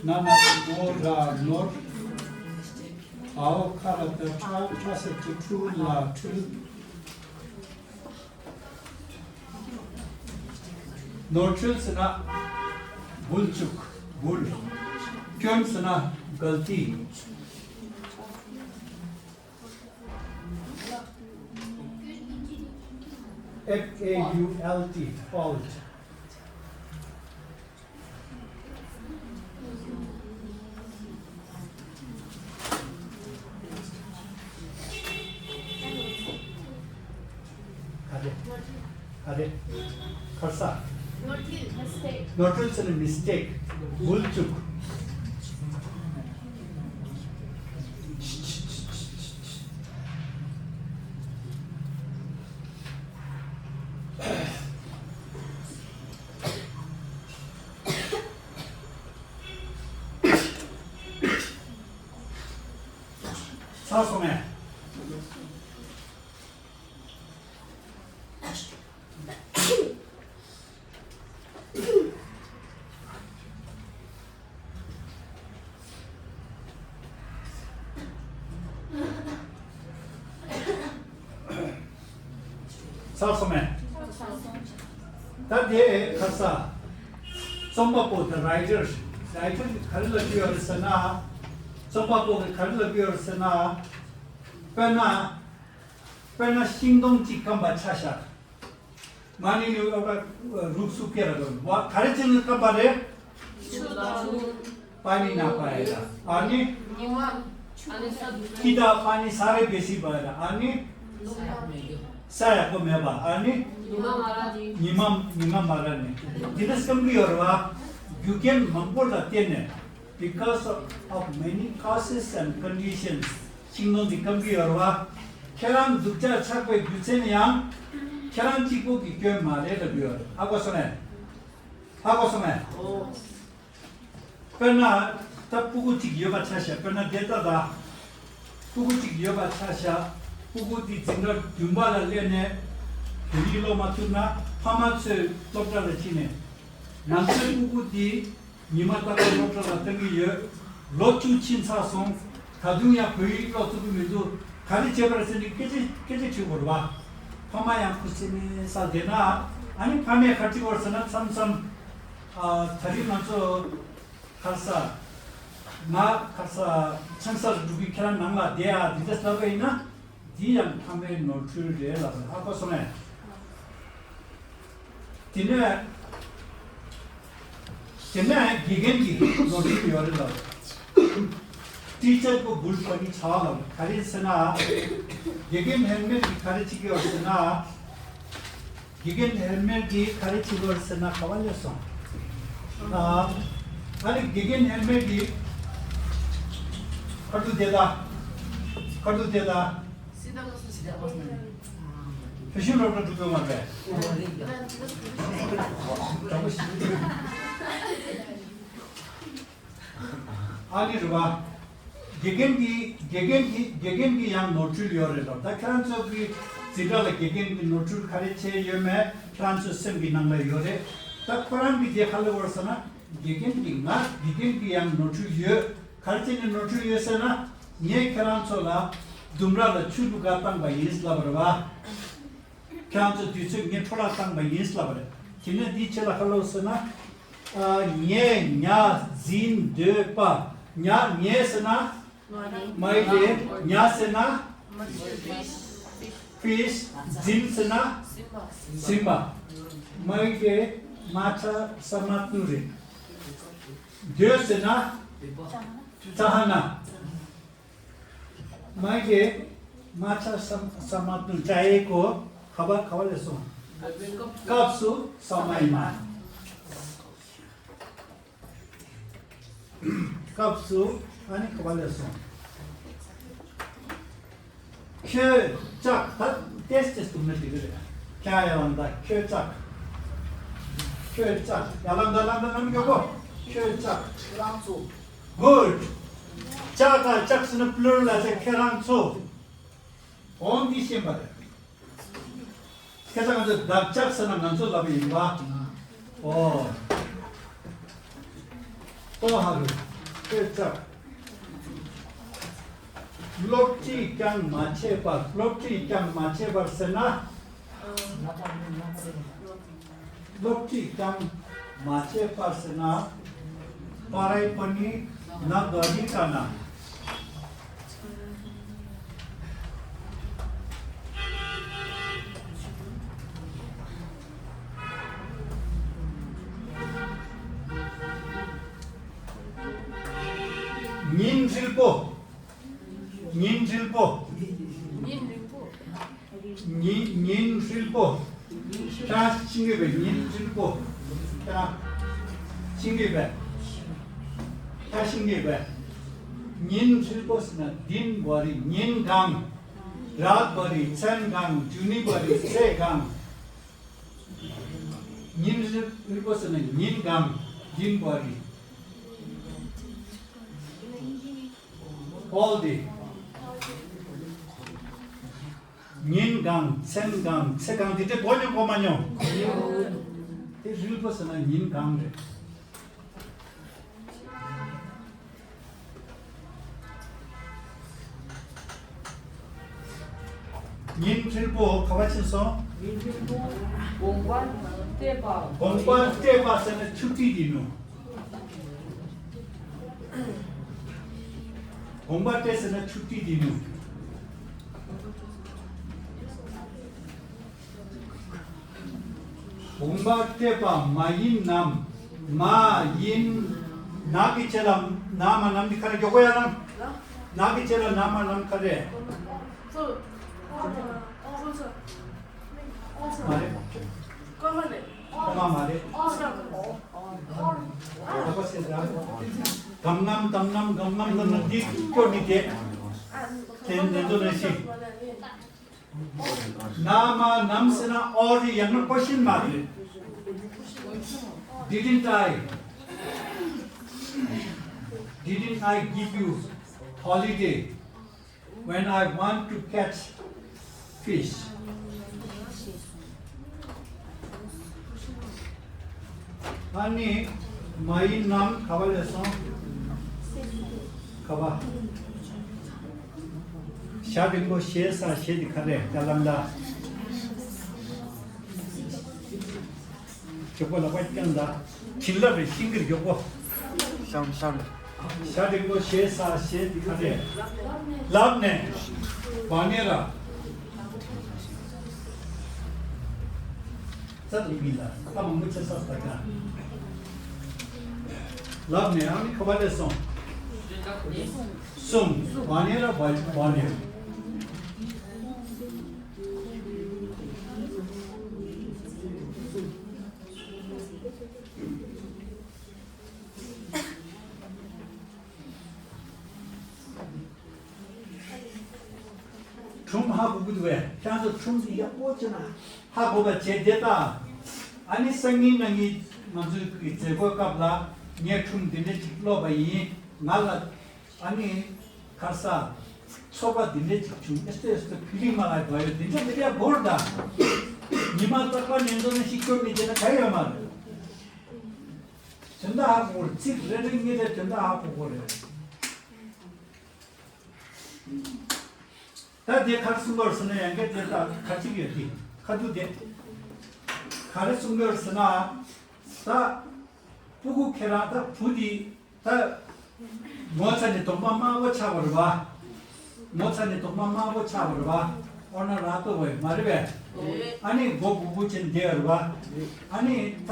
ན་ན་རོ་ནོ་ར་ནོར། འའོ་ཁ་ར་བཏགས་ཁྲ། ཁྲ་ས་ཏུ་ཁྲུ་ལ་འཁྲུལ། ནོར་འཁྲུལ་ཟེར་ན་འབུལ་བཅུག་འབུལ། སྐྱོན་ཟེར་ན་གལ་ཏི། F A U L T། Fault། ག་རེ། ག་རེ། ཁར་ས། ནོར་འཁྲུལ། མི་སི་ཊེག་ནོར་འཁྲུལ་ཟེར་ན་མི་སི་ཊེག་འབུལ་བཅུག་ཚར་སོང་ངས། ཚར་སོང་ངས། ད་དེ་ཁ་ས། རྩོམ་པ་པོ་དེ་རའི་ཊར། རའི་ཊར་གྱིས་ག་རེ་ལབ་ཀྱི་ཡོད་རེད་ཟེར་ན། རྩོམ་པ་པོ་གིས་ག་རེ་ལབ་ཀྱི་ཡོད་རེད་ཟེར་ན། དཔེར་ན། དཔེར་ན་ཤིང་སྡོང་གཅིག་སྐམ་པ་ཆ་བཞག་མ་ཎི་ནི་ཨོ་ཀ་རུག་སུ་ཀེ་ར་གོ་བ་ག་རེ་བྱས་ནས་སྐམ་པ་རེད། ཆུ་དང་། པ་ནི་ན་པ་ཡ་ར། ཨ་ནི། ཉི་མ། ཆུ། ཨ་ནི་ས་དུ། ཁྱི་དང་པ་ནི་ས་རེ་བེ་སི་པ་ཡ་ར། ཨ་ནི། ས་ཡག་པོ་མེད་པ། ཨ་ནི། ཉི་མ་མ་ར་ནི། ཉི་མ་ཉི་མ་མ་ར་ནི། འདི་འདྲ་སྐམ་གི་ཡོད་རེད་བ། རྒྱུ་རྐྱེན་མང་པོ་ལ་བརྟེན་ནས། Because of many causes and conditions. ཤིང་སྡོང་འདི་སྐམ་གི་ཡོད་རེད་བ། ཁྱེད་རང་སྡུག་ཅག་ཆགས་པའི་རྒྱུ་མཚན་ཡང་ཁྱེད་རང་གཅིག་པོ་གི་སྐྱོན་མ་རེད་ལབ་ཀྱི་ཡོད་རེད། ཧ་གོ་སོང་ངས། ཧ་གོ་སོང་ངས། དཔེར་ན་ད་སྤུ་གུ་གཅིག་ཡོད་པ་ཆ་བཞག་དཔེར་ན་དེ་ལྟ་ད། སྤུ་གུ་གཅིག་ཡོད་པ་ཆ་བཞག་སྤུ་གུ་འདི་འཛིན་གྲྭ་བདུན་པ་ལ་སླེབས་ནས་བོད་ཡིག་ཀློག་མ་ཐུབ་ན་ཕ་མ་ཚོས་སློབ་གྲྭ་ལ་ཕྱིན་ནས། ང་ཚོའི་སྤུ་གུ་འདི་ཉི་མ་རྟག་པར་སློབ་གྲྭ་ལ་བཏང་གི་ཡོད། ལོ་བཅུ་ཕྱིན་ཚར་སོང་། ད་དུང་ཡང་བོད་ཡིག་ཀློག་ཐུབ་ཀྱི་མི་འདུག་ག་རེ་བྱས་པ་རེད་ཟེར་ནས་སྐད་ཆ་སྐད་ཆ་དྲིས་དགོས་རེད་བ། ཕ་མ་ཡང་ཁུ་སིམ་མེར་བསྡད་ན། ཨ་ནི་ཕ་མས་ག་རེ་དྲིས་དགོས་རེད་ཟེར་ན། མཚམས་མཚམས། ཨ། ད་རིང་ང་ཚོ་ཁར་ས། ང་ཁར་ས་ཆང་ས་རུ་འགྲོ་གི། ཁྱེད་རང་ནང་ལ་བསྡད་ཨ། འདི་འདྲ་ལབ་པ་ཡིན་ན། འདི་ཡང་ཕ་མའི་ནོར་འཁྲུལ་རེད་ལབ་པ་ཧ་གོ་སོང་ངས། དེ་ནས། དེ་ནས་དགེ་རྒན་གྱི་ནོར་འཁྲུལ་ཡོད་རེད་ལབ། ཊི་ཆར་གྱི་འགུལ་ཁོ་ནི་ཚ་བ་ལབ། ག་རེ་ཟེར་ན། དགེ་རྒན་ཧེལ་མེད་ཀྱིས་ག་རེ་བྱེད་ཀྱི་ཡོད་ཟེར་ན། དགེ་རྒན་ཧེལ་མེད་ཀྱིས་ག་རེ་བྱེད་ཀྱི་ཡོད་ཟེར་ན། ག་པར་སླེབས་སོང་། ཨ། ཨ་ནི་དགེ་རྒན་ཧེལ་མེད་ཀྱིས་ཁ་ཐུག་དེ་ལ། ཁ་ཐུག་དེ་ལ། བོད་གཞུང་སློབ་གྲྭ་འགྲོ་གི་ཡོད་མ་རེད། ཨ་ནི་རེད་བ། དགེ་རྒན་གྱི་དགེ་རྒན་གྱི་དགེ་རྒན་གྱི་ཡང་ནོར་འཁྲུལ་ཡོད་རེད་ལབ། ད་ཁྱེད་རང་ཚོ་གི་འཛིན་གྲྭ་ལ་དགེ་རྒན་གྱི་ནོར་འཁྲུལ་ག་རེ་བྱས་ཡོད་མེད་ཁྱེད་རང་ཚོའི་སེམས་ཀྱི་ནང་ལ་ཡོད་རེད། ད་ཁོ་རང་གིས་དེ་ག་རེ་ལབ་ཡོད་ཟེར་ན། དགེ་རྒན་གྱི་ང་དགེ་རྒན་གྱི་ཡང་ནོར་འཁྲུལ་ཡོད། ག་རེ་བྱས་ནས་ནོར་འཁྲུལ་ཡོད་ཟེར་ན། ངས་ཁྱེད་རང་ཚོ་ལ་ལྡུམ་ར་ལ་ཆུ་བླུག་ག་བཏང་པ་ཡིན་ལབ་པ་རེད་བ། ཁྱེད་རང་ཚོ་དུས་ཚོད་ངས་འཕྲོ་བརླག་བཏང་པ་ཡིན་ལབ་པ་རེད། དེ་ནས་འདིའི་ཕྱི་ལ་ག་རེ་ལབ་ཟེར་ན། ཨ། ཉལ། ཉ། འཛིན། སྡོད་པ། ཉལ། ཉལ་ཟེར་ན། མ་ཡིག་ལས། ཉལ་ཟེར་ན། ཕིཤ། འཛིན་ཟེར་ན། ཟིན་པ། མ་ཡིག་ལས། མ་ཆ་ས་མ་ཏུ་རེད། སྡོད་ཟེར་ན། ཙ་ཧ་ན། མ་གི་མ་ཆ་ས་ས་མ་ཏུ་ཅ་ཨེ་གོ། ག་བ་ག་བ་ལས་སོང་། སྐབས་སུ་ས་མ་ཡིན་མ། སྐབས་སུ་ཨ་ནི་ག་བ་ལས་སོང་། ཁྱོད་ཅག་ད་ཏེས་ཏེས་དུ་མི་དེ་གི་རེད། ཁྱ་ཡ་ལམ་ད་ཁྱོད་ཅག་ཁྱོད་ཅག་ཡ་ལམ་ད་ལམ་ད་ལམ་ཡོད་གོ། ཁྱོད་ཅག་ཁྱེད་རང་ཚོ། Good. ཅག་དང་ཅག་ཟེར་ན་པུ་ལུ་རལ་ལ་ཟེར། ཁྱེད་རང་ཚོ། འོང་འདི་ཤེས་པ་རེད། ཁྱེད་ཚོ་ང་ཚོ་བདག་ཅག་ཟེར་ན་ང་ཚོ་ལབ་པ་ཡིན་པ། ཨོ། ཏོ་ཧ་རུ། ཁྱོད་ཅག་སློབ་ཁྲིད་ཀྱང་མ་བྱས་པར། སློབ་ཁྲིད་ཀྱང་མ་བྱས་པར་ཟེར་ན། སློབ་ཁྲིད་ཀྱང་མ་བྱས་པར་ཟེར་ན། པ་རའི་པ་ནི་ན་དོ་ནི་ཀ་ན། ཉིན་ཧྲིལ་པོ། ཉིན་ཧྲིལ་པོ། ཉིན་ཧྲིལ་པོ། ཉིན་ཉིན་ཧྲིལ་པོ། ཁྱ་ཤིང་གི་བས་ཉིན་ཧྲིལ་པོ། ཁྱ་ཤིང་གི་བས། ཁྱ་ཤིང་གི་བས། ཉིན་ཧྲིལ་པོ་ཟེར་ན་དིན་བ་རི་ཉིན་གང་། རད་བ་རི་མཚན་གང་། ཇུ་ནི་བ་རི་ཚེས་གང་། ཉིན་ཧྲིལ་པོ་ཟེར་ན་ཉིན་གང་། དིན་བ་རི། All day. ཉིན་གང་། མཚན་གང་། ཚེས་གང་། དེ་འདྲ་གོ་མྱོང་གོ་མ་མྱོང་། དེ་ཧྲིལ་པོ་ཟེར་ན་ཉིན་གང་རེད། ཉིན་ཧྲིལ་པོ་ག་བ་ཕྱིན་སོང་། ཉིན་ཧྲིལ་པོ་དགོངས་པ་བལྟས་པ། དགོངས་པ་བལྟས་པ་ཟེར་ན་ཆུ་ཊི་དེ་ནོ། དགོངས་པ་བལྟས་ཟེར་ན་ཆུ་ཊི་དེ་ནོ། དགོངས་པ་བལྟས་པ་མ་ཡིན་ནམ། མ་ཡིན། ན་གི་ཆེ་ལ་ན་མ་ནམ་གི་ཁ་རེ་མགྱོགས་པོ་ཡ་ལ། ན་གི་ཆེ་ལ་ན་མ་ནམ་ཁ་རེ། མ་རེད། ཁོ་མ་མ་རེད། ཁོ་མ་མ་རེད། གམ་ངམ་དམ་ངམ་གམ་ངམ་དམ་ངམ་འདི་སྐྱོར་ནི་དེ། དེ་ནན་དུ་ནན་ཤི། ན་མ་ནམ་ཟེར་ན་ཨོ་རི་ཡང་ན་ཀོ་ཤིན་མ་རེད། Didn't I? Didn't I give you holiday when I want to catch fish? ཨ་ནི་མ་ཡིན་ནམ་ག་བ་ལས་སོང་། ག་བ། ཞྭ་འགྲེང་པོ་ཞེ་ས་ཞེ་འདི་ག་རེ་ཀ་ལམ་ད། མགྱོགས་པོ་ལག་པ་བརྐྱངས་ད། བྱིན་རླབས་རེ་ཤིང་གིར་མགྱོགས་པོ། ཤང་ཤང་། ཞྭ་འགྲེང་པོ་ཞེ་ས་ཞེ་འདི་ག་རེ། ལབ་ནས། བ་ནེ་ར། ས་དང་མི་ལ་ཁ་མང་པོ་ཆེ་ས་ས་ཀ་ལབ་ནས་ཨ་ནི་ཁ་བ་ལས་སོང་། སོང་། བ་ནེ་ར་བ་བ་ནེ་ར། ཁྲུམ་ཧ་གོ་གི་འདུག་བས། ཁྱེད་ཚོ་ཁྲུམ་འདི་ཡག་པོ་བྱས་ན་ཧ་གོ་བ་བྱས་བསྡད་ད། ཨ་ནི་སང་ཉིན་གནངས་ཉིན་ང་ཚོའི་གི་མཛད་སྒོའི་སྐབས་ལ་ངས་ཁྲུམ་འདི་འདྲ་ཅིག་ཀློག་པ་ཡིན། ང་ལ་ཨ་ནི་ཁར་ས་ཚོར་བ་འདི་འདྲ་ཅིག་བྱུང་། ཨེ་སྟོད་ཨེ་སྟོད་ཕི་ལིང་མ་ལ་བ་ཡོད། འདི་འདྲ་འདི་འདྲ་བོར་ད། ཉི་མ་རྟག་པར་ཉན་འདོད་ན་ཤིག་སྐྱོར་མི་བྱེད་ན་ག་ཡོད་མ་རེད། དོན་དག་ཧ་གོ་རེད། ཚིག་རེ་རེ་གཉིས་རེ་དོན་དག་ཧ་གོ་གོ་རེད། ད་དེ་ག་རེ་གསུང་གི་ཡོད་ཟེར་ན། ཡང་བསྐྱར་དེ་ད་ཁ་ཅིག་ཡོད་དེ། ཁ་ཐུག་དེ་ག་རེ་གསུང་གི་ཡོད་ཟེར་ན། ད་སྤུ་གུ་ཁྱེད་རང་ད་བུ་དེ་ད་ངོ་ཚ་ནས་དོགས་པ་དམར་པོ་ཆགས་པ་རེད་པ། ངོ་ཚ་ནས་དོགས་པ་དམར་པོ་ཆགས་པ་རེད་པ། ཨོ་ན་ར་ཏོ་བས་མ་རེད་པས། ཨ་ནི་མགོ་སྒུར་སྒུར་བྱས་ནས་བསྡད་ཡོད་རེད་པ། ཨ་ནི་ད་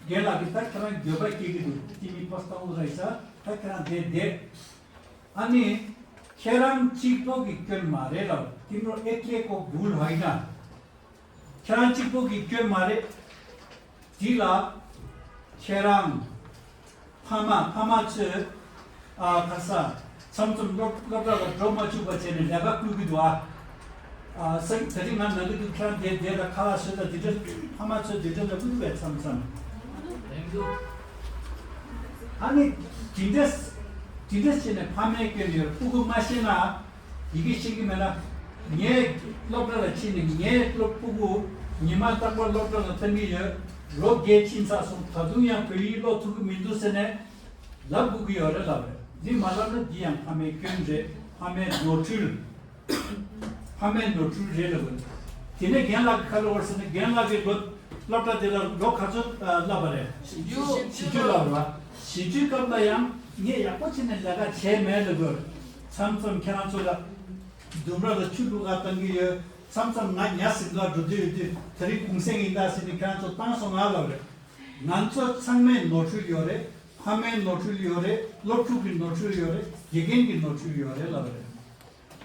རྒན་ལགས་ཀྱིས་ད་ཁྱེད་རང་འགྱོད་པ་སྐྱེ་གི་འདུག་དེ་མི་པ་སྟོང་རེད་ཤག་ད་ཁྱེད་རང་བསྡད་བསྡད། ཨ་ནི་ཁྱེད་རང་གཅིག་པོ་གིས་སྐྱོན་མ་རེད་ལབ། དེ་མོ་ཨེ་ཀེ་ཀོ་བུལ་ཧོའི་ན། ཁྱེད་རང་གཅིག་པོ་གིས་སྐྱོན་མ་རེད། དེ་ལ་ཁྱེད་རང་ཕ་མ་ཕ་མ་ཚོས་ཨ་ཁ་ས་མཚམས་མཚམས་སློབ་སློབ་གྲྭ་ལ་འགྲོ་མ་བཅུག་པ་བྱས་ནས་ལས་ཀ་བསྐུལ་གི་འདུག་ཨ། ཨ་ས་ད་རིང་ང་ནང་གི་འདུག་ཁྱེད་རང་བསྡད་བསྡད་ད་ཁ་ལག་བཟོས་ད་དེ་འདྲ་ཕ་མ་ཚོས་དེ་འདྲ་ལ་བསྐུལ་བས་མཚམས་མཚམས། ཨ་ནི་དེ་འདྲ་དེ་འདྲ་བྱས་ནས་ཕ་མའི་སྐྱོན་ཡོད། སྤུ་གུ་མ་ཤེས་ན། ཡི་གེ་ཤེས་ཀྱི་མེད་ན། ངས་སློབ་གྲྭ་ལ་ཕྱིན་ནས་ངའི་སློབ་སྤུ་གུ་ཉི་མ་རྟག་པར་སློབ་གྲྭ་ལ་བཏང་གི་ཡོད། ལོ་བརྒྱད་ཕྱིན་ཚར་སོང་། ད་དུང་ཡང་བོད་ཡིག་ཀློག་ཐུབ་ཀྱི་མི་འདུག་ཟེར་ནས་ལབ་དགོས་ཀྱི་ཡོད་རེད་ལབ་རེད། འདི་མ་ལབ་ན་འདི་ཡང་ཕ་མའི་སྐྱོན་རེད། ཕ་མའི་ནོར་འཁྲུལ། ཕ་མའི་ནོར་འཁྲུལ་རེད་ལབ་རེད། དེ་ནས་རྒན་ལགས་ཀྱིས་ག་ལབ་པ་རེད་ཟེར་ན། རྒན་ལགས་ཀྱིས་ལོ་སློབ་གྲྭ་དེ་ལ་ལོ་ག་ཚོད་ཨ་བསླབས་པ་རེད། བཞི་བཅུ། བཞི་བཅུ་བསླབས་པ་རེད་བ། བཞི་བཅུའི་སྐབས་ལ་ཡང་ངས་ཡག་པོ་བྱས་ནས་ལས་ཀ་བྱས་མེད་ལབ་དགོས། མཚམས་མཚམས་ཁྱེད་རང་ཚོ་ལ་ལྡུམ་ར་ལ་ཆུ་བླུག་ག་བཏང་གི་ཡོད། མཚམས་མཚམས་ང་ཉ་གཟིགས་ག་འགྲོ་དུས་ཡོད་དུས། ད་རིང་གུང་སེང་ཡིན་ད་ཟེར་ནས་ཁྱེད་རང་ཚོ་བཏང་སོང་ང་ལབ་རེད། ང་ཚོ་ཚང་མའི་ནོར་འཁྲུལ་ཡོད་རེད། ཕ་མའི་ནོར་འཁྲུལ་ཡོད་རེད། སློབ་ཕྲུག་གི་ནོར་འཁྲུལ་ཡོད་རེད། དགེ་རྒན་གྱི་ནོར་འཁྲུལ་ཡོད་རེད་ལབ་རེད།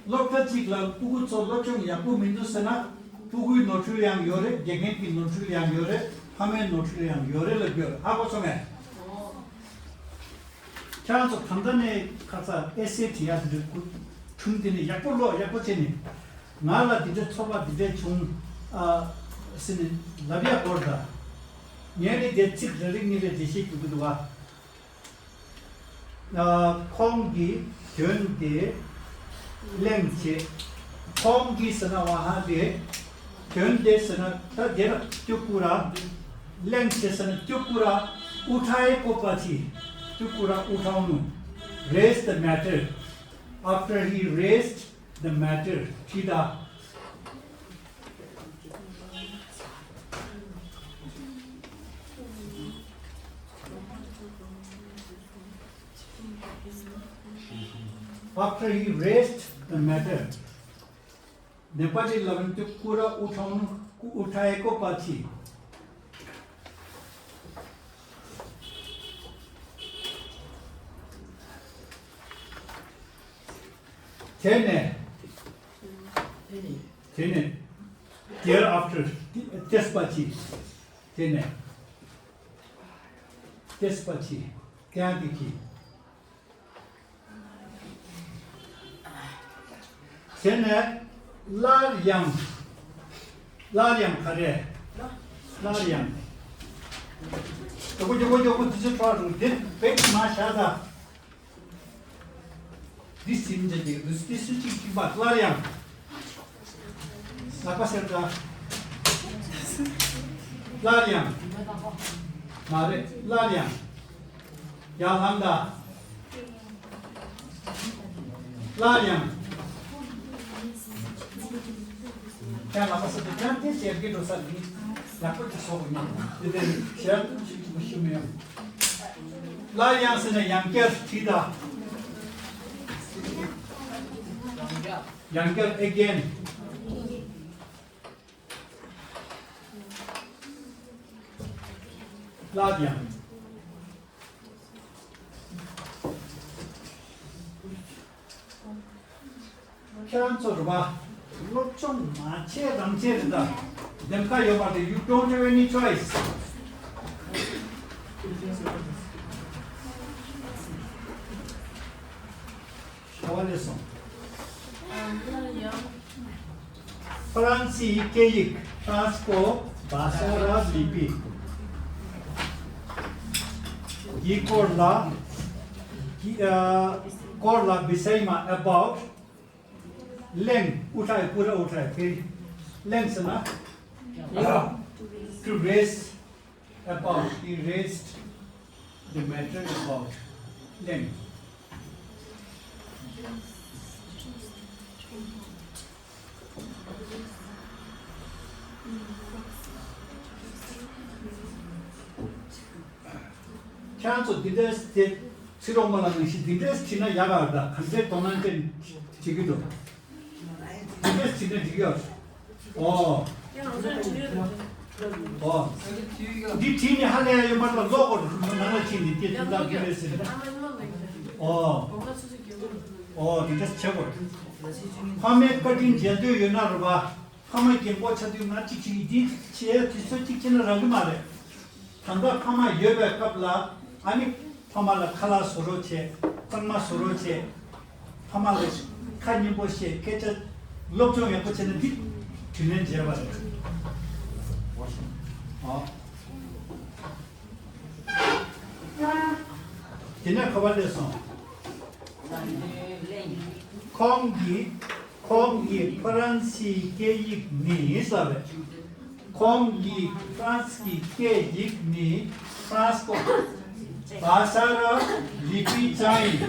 སློབ་གྲྭ་གཅིག་ལ་སྤུ་གུ་ཚོ་སློབ་སྦྱོང་ཡག་པོ་མི་འདུག་ཟེར་ན། སྤུ་གུའི་ནོར་འཁྲུལ་ཡང་ཡོད་རེད། དགེ་རྒན་གྱི་ནོར་འཁྲུལ་ཡང་ཡོད་རེད། ཕ་མའི་ནོར་འཁྲུལ་ཡང་ཡོད་རེད་ལབ་རྒྱུ་ཡོད་རེད། ཧ་གོ་སོང་ངས། ཁྱེད་རང་ཚོ་ད་ལྟ་ནས་ཁ་ཚ་ཨེ་སེ་བྲིས་ཡག་དེ་འདྲ་སྒྲུང་དེ་ནས་ཡག་པོ་ཀློག་ཡག་པོ་བྱས་ནས། ང་ལ་འདི་འདྲ་ཚོར་བ་འདི་འདྲ་བྱུང་ཨ་ཟེར་ནས་ལབ་ཡག་སྐོར་དང་། ངས་ནི་དེ་ཚིག་རེ་རེ་གཉིས་རེ་འགྲེལ་བཤད་རྒྱག་གི་འདུག་བ། ཨ། ཁོང་གི་དོན་དེ་གླེང་བྱེད། ཁོང་གི་ཟེར་ན་ཝ་ཧ་དེ། དོན་དེ་ཟེར་ན་ད་དེ་ར་ཏུ་ཀུ་ར། གླེང་བྱེད་ཟེར་ན་ཏུ་ཀུ་ར་ཨུ་ཐའེ་ཀོ་པ་ཆི། ཏུ་ཀུ་ར་ཨུ་ཐའོ་ནུ། Raise the matter. After he raised the matter. ཁྲིད་ད། After he raised the matter. ནེ་པ་ལི་ལ་བན་དུ་ཀུ་ར་ཨུ་ཐའོ་ནུ་ཀུ་ཨུ་ཐའེ་ཀོ་པ་ཆི། དེ་ནས། དེ་ནས། Thereafter. ཏེས་པ་ཆི། དེ་ནས། ཏེས་པ་ཆི། དེ་ཡང་དེ་གི། དེ་ནས། སླར་ཡང་། སླར་ཡང་ག་རེ། སླར་ཡང་། མགྱོགས་པོ་མགྱོགས་པོ་མགྱོགས་པོ་འདི་ཚོ་ཕྲ་རུ་འདི་བེད་མ་བཞག་ད། འདི་ཟིན་འདྲ་འདི་རུས་འདི་སུ་གཅིག་གཅིག་པ་སླར་ཡང་། ལག་པ་སེར་འདྲ། སླར་ཡང་། མ་རེད། སླར་ཡང་། ཡར་ལངས་ད། སླར་ཡང་། ཡང་ལག་པ་སེར་འདྲ་ཡང་དེ་ཞེར་གྱི་འགྲོ་ས་ནི་ལག་པ་གི་སོགས་ཉིད་དེ་དེ་ཞེར་དུ་ཞིག་ཞུ་མི་ཡོང་། སླར་ཡང་ཟེར་ན་ཡང་བསྐྱར་བྲིས་དང་། ཡང་བསྐྱར། Again. སླར་ཡང་། ཁྱེད་རང་ཚོ་རེད་པ། སློབ་སྦྱོང་མ་བྱས་རང་བྱས་རེད་ད། འདེམས་ཀ་ཡོད་པ་དེ། You don't have any choice. ག་བ་ལས་སོང་། སླར་ཡང་། ཧྥ་རན་སིའི་སྐད་ཡིག་Transco Basara Lipi འདིའི་སྐོར་ལ། འདི་ཨ། སྐོར་ལ། Bisayma, about གླེང་། ཨུ་ཐའེ་ཀོ་པ་ཨུ་ཐའེ་ཀོ་པ། གླེང་ཟེར་ན། To raise about. He raised the matter about གླེང་། ཁྱེད་རང་ཚོ་འདི་འདྲས་དེ་ཚེ་རོགས་མ་ལ་ནང་བཞིན་འདི་འདྲས་བྲིས་ན་ཡག་ག་ད་ག་ཚོད་དོ་སྣང་ཅན་བྱེད་ཀྱི་འདུག་འདི་འདྲས་བྲིས་ན་འགྲིག་ཡོད། ཨོ། ཨོ། འདི་བྲིས་ནས་ཧ་ལས་ཡ་ཡོད་མ་རེད་ལ་ཀློག་དགོས་རེད། ནང་ལ་ཕྱིན་ནས་དེ་དུས་ད་འདི་རེད་ཟེར། ཨོ། ཨོ་འདི་འདྲས་བྱེད་དགོས་རེད། ཕ་མའི་བཀའ་དྲིན་འཇལ་འདོད་ཡོད་ན་རེད་པ། ཕ་མ་རྒན་གོག་ཆགས་དུས་ང་གཅིག་བྱེད་ཀྱི་འདི་བྱེད་ཡ་དུས་ཚོད་གཅིག་བྱས་ན་རག་གི་མ་རེད། ད་ལྟ་ཕ་མ་ཡོད་པའི་སྐབས་ལ་ཨ་ནི་ཕ་མ་ལ་ཁ་ལག་བཟོ་རོགས་བྱེད། གཙང་མ་བཟོ་རོགས་བྱེད། ཕ་མ་ལ་ཁ་སྙན་པོ་བཤད། སྐད་ཆ་སློབ་སྦྱོང་ཡག་པོ་བྱས་ན་འདི་དྲིན་ལན་འཇལ་བ་རེད། ཨོ། དེ་ནས་ག་པར་སླེབས་སོང་། ཁོང་གིས་ཁོང་གིས་ཧྥ་རན་སིའི་སྐད་ཡིག་ནི་ཟེར་བས། ཁོང་གིས་ཧྥ་རན་སིའི་སྐད་ཡིག་ནི་ཧྥ་རན་སི་གོ་བྷ་ཤ་ར་ལི་པི་ཅང་ཡིན།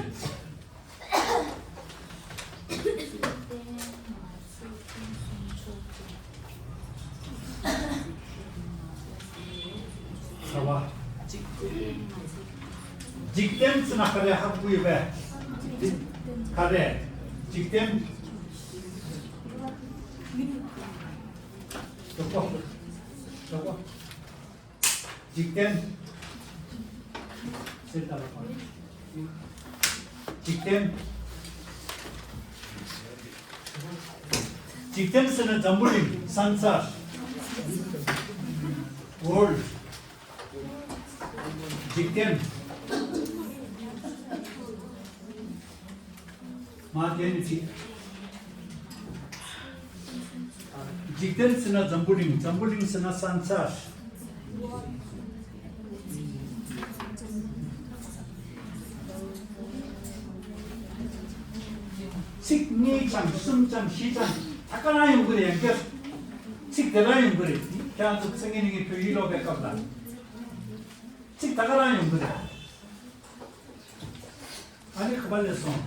ག་བ། འཇིག་རྟེན་ཟེར་ན་ག་རེ་ཧ་གོ་ཡོད་པས། ག་རེ། འཇིག་རྟེན། འཇིག་རྟེན། འཇིག་རྟེན། འཇིག་རྟེན་ཟེར་ན་འཛམ་བུ་གླིང་། སང་སར། World། འཇིག་རྟེན། མ་དེ་ནི་འཇིག་འཇིག་རྟེན་ཟེར་ན་འཛམ་བུ་གླིང་། འཛམ་བུ་གླིང་ཟེར་ན་སང་སར། ཚིག་གཉིས་ཙམ་གསུམ་ཙམ་བཞི་ཙམ་ད་ག་རང་ཡོང་གི་རེད། ཡང་བསྐྱར་ཚིག་དེ་རང་ཡོང་གི་རེད། ཁྱེད་རང་ཚོ་སང་ཉིན་ནས་བོད་ཡིག་ཀློག་པའི་སྐབས་ལ་ཚིག་ད་ག་རང་ཡོང་གི་རེད། ཨ་ནི་ག་པར་སླེབས་སོང་།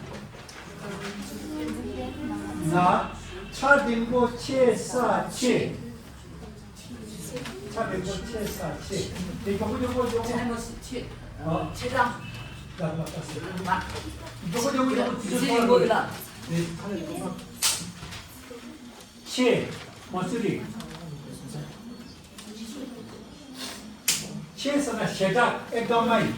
ན། ཆ་ལྡན་པོ་ཆེ་ས་ཆེ། ཆ་ལྡན་པོ་ཆེ་ས་ཆེ། དེ་མགྱོགས་པོ་མགྱོགས་པོ་མགྱོགས་པོ། ཆེ་དང་། ཨ། ཆེ་དང་། ད་ལ་ད་སེ། མ། མགྱོགས་པོ་མགྱོགས་པོ་མགྱོགས་པོ་དུས་ཚོད་ཆེ་ཡིན་དགོས་ལ། དེ་ཁ་ལས་མགྱོགས་པོ། ཆེ། མ་སུ་རི། ཆེ་ཟེར་ན་ཞེ་དྲག་ཨེ་དགའ་མ་ཡིན།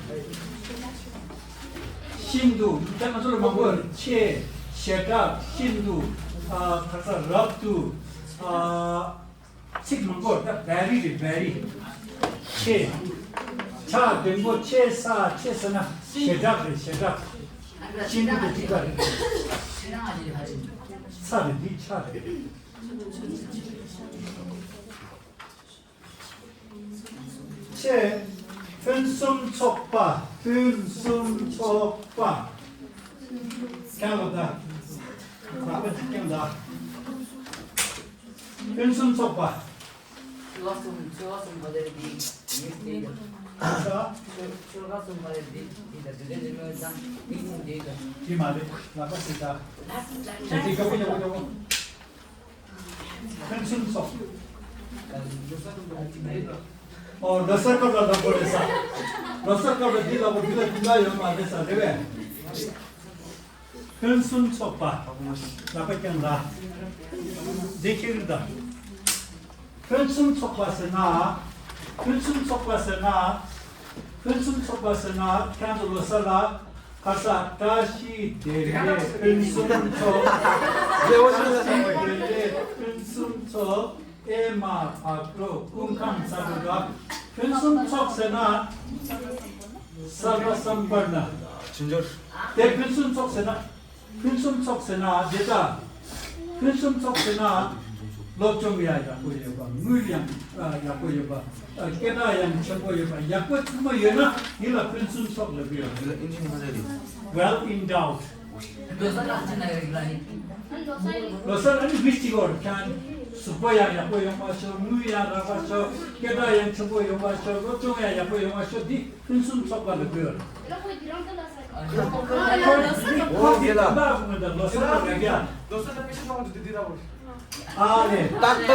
ཤིན་ཏུ། ད་ང་ཚོ་ལ་མང་པོ་ཡོད་རེད། ཆེ། ཞེ་དྲག་ཤིན་ཏུ། ཨ། ཁ་ས་རབ་ཏུ། ཨ། ཚིག་མང་པོ་ད་very རེད། very། ཆེ། ཆ་ལྡན་པོ་ཆེ་ས་ཆེ་ཟེར་ན་ཞེ་དྲག་རེད། ཞེ་དྲག་ཤིན་ཏུ་དེ་གཅིག་པ་རེད། ས་རེད། འདི་ཆ་རེད། ཆེ། ཕུན་སུམ་ཚོགས་པ། ཕུན་སུམ་ཚོགས་པ། ཀྱང་ལ་ད། ལག་པ་གཅིག་ཀྱང་ལ། ཕུན་སུམ་ཚོགས་པ། ཆོལ་ཁ་གསུམ། ཆོལ་ཁ་གསུམ་ག་ལེར་འདི་མིག་དེ་ཡོད། ཆོལ་ཆོལ་ཁ་གསུམ་ག་ལེར་འདི་འདི་དང་འདི་འདྲ་འདི་མོ་དང་མིག་གསུམ་དེ་ཡོད། དེ་མ་རེད། ལག་པ་ཞིག་ད། ལག་ལག་ཞིག་དེ་ལག་ག་པོ་ཡག་པོ་ཡག་པོ། ཕུན་སུམ་ཚོགས། ཨོ། ལོ་གསར་སྐབས་ལ་ལབ་དགོས་རེད་ས། ལོ་གསར་སྐབས་ལ་འདི་ལབ་དགོས། འདི་ལ་འདི་ལ་ཡོད་མ་རེད་ས། རེད་པས། ཕུན་སུམ་ཚོགས་པ། ལག་པ་བརྐྱངས་ལ། འདི་ཁྱེར་ད། ཕུན་སུམ་ཚོགས་པ་ཟེར་ན། ཕུན་སུམ་ཚོགས་པ་ཟེར་ན། ཕུན་སུམ་ཚོགས་པ་ཟེར་ན་ཁྱེད་ཚོ་ལོ་གསར་ལ། ཁ་ས་བཀྲ་ཤིས་བདེ་ལེགས་ཕུན་སུམ་ཚོགས། བཀྲ་ཤིས་བདེ་ལེགས་ཕུན་སུམ་ཚོགས། ཨེ་མ་བག་དྲོ་སྐུ་ཁམས་བཟང་པོ་འགྲོ། ཕུན་སུམ་ཚོགས་ཟེར་ན། སརྦ་སམ་པར་ན། དེ་ཕུན་སུམ་ཚོགས་ཟེར་ན། ཕུན་སུམ་ཚོགས་ཟེར་ན་དེ་ལྟ། ཕུན་སུམ་ཚོགས་ཟེར་ན། སློབ་སྦྱོང་ཡང་ཡག་པོ་ཡོད་པ། དངུལ་ཡང་ཡག་པོ་ཡོད་པ། སྐད་གྲགས་ཡང་ཆེན་པོ་ཡོད་པ། ཡག་པོ་ཚང་མ་ཡོད་ན་དེ་ལ་ཕུན་སུམ་ཚོགས་ལབ་ཀྱི་ཡོད་རེད། Well endowed། ལོ་གསར་ལ་ནི་མི་གཅིག་བར་ཁྱང་གཟུགས་པོ་ཡང་ཡག་པོ་ཡོང་བ་ཤོག་དངུལ་ཡང་རག་པ་ཤོག་སྐད་གྲགས་ཡང་ཆེན་པོ་ཡོང་བ་ཤོག་སློབ་སྦྱོང་ཡང་ཡག་པོ་ཡོང་བ་ཤོག་འདི་ཕུན་སུམ་ཚོགས་པ་ལ་དགོས། ཨོ་ཡེ་ལ། ཨ་ནི་ཏག་ཏག་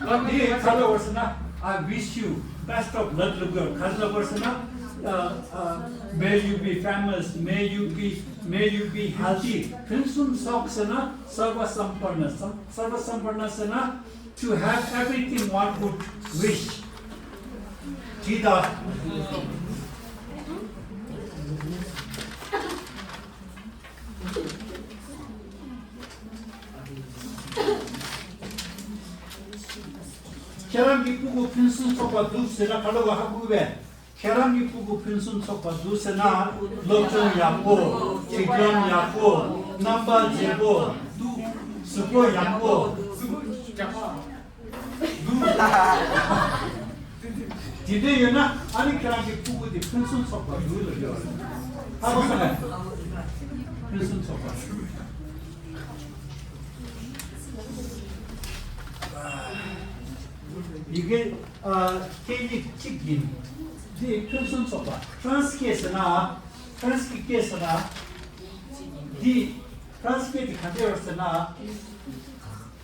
ལ། འདི་ག་ལ་བར་སི་ན། I wish you best of luck ལབ་དགོས། ག་ལ་བར་སི་ན། May you be famous, may you be, may you be healthy. ཕུན་སུམ་ཚོགས་ཟེར་ན་སརྦ་སམ་པར་ན། སརྦ་སམ་པར་ན་ཟེར་ན། To have everything one could wish. ཇི་ལྟར། ཁྱེད་རང་གི་སྤུ་གུ་ཕུན་སུམ་ཚོགས་པ་འདུག་ཟེར་ན་ག་ལ་བ་ཧ་གོ་བས། ཁྱེད་རང་གི་སྤུ་གུ་ཕུན་སུམ་ཚོགས་པ་འདུག་ཟེར་ན། སློབ་སྦྱོང་ཡག་པོ། སྒྲིག་ལམ་ཡག་པོ། རྣམ་པ་མཛེས་པོ། གཟུགས་པོ་ཡག་པོ། འདུག་དེ་འདྲ་ཡོད་ན་ཨ་ནི་ཁྱེད་རང་གི་སྤུ་གུ་དེ་ཕུན་སུམ་ཚོགས་པ་འདུག་ལ་ཡོད། ཧ་གོ་སོང་ངས། ཕུན་སུམ་ཚོགས་པ། ཡི་གེ་ཨ་སྐད་ཡིག་གཅིག་ཡིན། འདི་ཕུན་སུམ་ཚོགས་པ། ཧྥ་རན་སི་སྐད་ཟེར་ན། ཧྥ་རན་སི་སྐད་ཟེར་ན། འདི་ཧྥ་རན་སི་སྐད་འདི་ག་འདྲ་ཡོད་ཟེར་ན།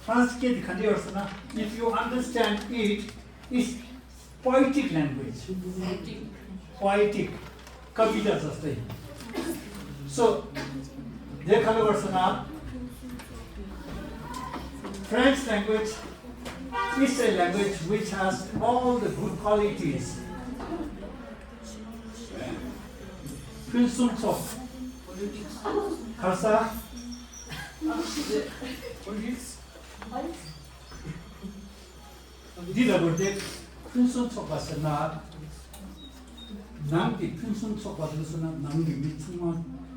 ཧྥ་རན་སི་སྐད་འདི་ག་འདྲ་ཡོད་ཟེར་ན། If you understand it, it's poetic language. Poetic. Kavita Sastry. So, they cover French language is a language which has all the good qualities. ཕུན་སུམ་ཚོགས། ག་ས། འདི་ལ་བར་དེ་ཕུན་སུམ་ཚོགས་པ་ཟེར་ན། ནང་གི་ཕུན་སུམ་ཚོགས་པ་རེད་ཟེར་ན། ནང་གི་མི་ཚང་མ་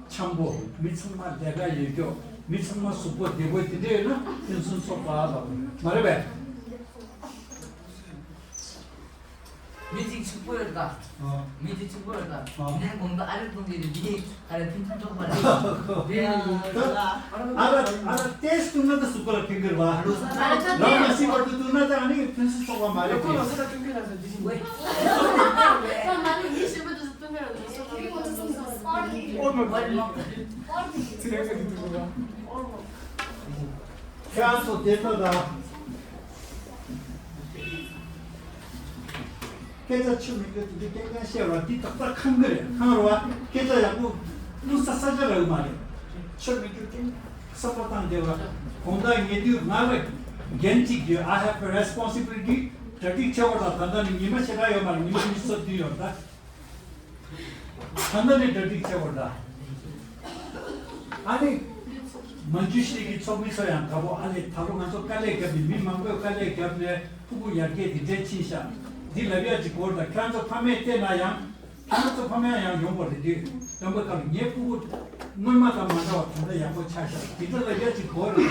འཆམ་པོ། མི་ཚང་མ་ལས་ཀ་ཡོད་རྒྱུ། མི་ཚང་མ་གཟུགས་པོ་བདེ་པོ། དེ་འདྲ་ཡོད་ན་ཕུན་སུམ་ཚོགས་པ་ལ་མ་རེད་པས། མི་གཅིག་ཕྱུག་པོ་ཡོད་ད། ཨ། མི་གཅིག་ཕྱུག་པོ་ཡོད་ད། ཨ། ནས་དགོང་དག་ཨ་རི་གཏོང་གི་རེད། འདི་ག་རེ་ཕུན་སུམ་ཚོགས་པ་རེད། ད་ཨ་ར་ཨ་ར་ཏེས་ཏུ་ན་ད་སུ་པ་ལ་ཕིང་གར་བ། རང་མ་སི་བར་དུ་ཏུ་ན་ད་ཨ་ནི་ཕུན་སུམ་ཚོགས་པ་མ་རེད་དེ། ཁྱེད་ཚོ་དེ་ལྟ་ད། སྐད་ཆ་ཆུ་མི་དགོས་དེ་འདྲའི་སྐད་ཆ་བཤད་པ་འདི་ཏག་ཏག་ཁང་གི་རེད། ཁང་རེད་བ། སྐད་ཆ་ཡག་པོ་ལུག་ས་ས་ཆ་རག་མ་རེད། ཆུ་མི་དགོས་དེ་བསམ་བློ་བཏང་བསྡད་པ། དགོང་དག་ཉལ་དུས་ང་ལ་འགན་གཅིག་ཡོད། I have a responsibility. གྲ་སྒྲིག་བྱེད་དགོས་ད། ད་ལྟ་ནི་ཉི་མ་ཞེ་དྲག་ཡོད་མ་རེད། ཉི་མ་ཉི་ཤུ་རྩ་བདུན་ཡོད་ད། ད་ལྟ་ནས་གྲ་སྒྲིག་བྱེད་དགོས་ད། ཨ་ནི། མན་ཇུ་ཤྲི་གི་ཚོགས་མི་ཚོ་ཡང་དགའ་པོ། ཨ་ལས་ད་ལོ་ང་ཚོ་དཀའ་ལས་བརྒྱབ་ནས། མི་མང་པོས་དཀའ་ལས་བརྒྱབ་ནས་ཕྲུ་གུ་ཡར་རྒྱས་འདི་འདྲས་ཕྱིན་ཤག་འདི་ལབ་ཡ་ཅིག་དགོས་ད། ཁྱེད་རང་ཚོ་ཕ་མས་བལྟས་ན་ཡང་། ཁྱེད་རང་ཚོ་ཕ་མ་ཡང་ཡོང་དགོས་རེད། འདི་རྣམ་པ་ཁག་ངའི་ཕྲུ་གུ་སྔོན་མ་དང་མ་འདྲ་བ་ད་ལྟ་ཡག་པོ་ཆགས་ཤག་འདི་འདྲ་ལབ་ཡ་ཅིག་དགོས་རེད།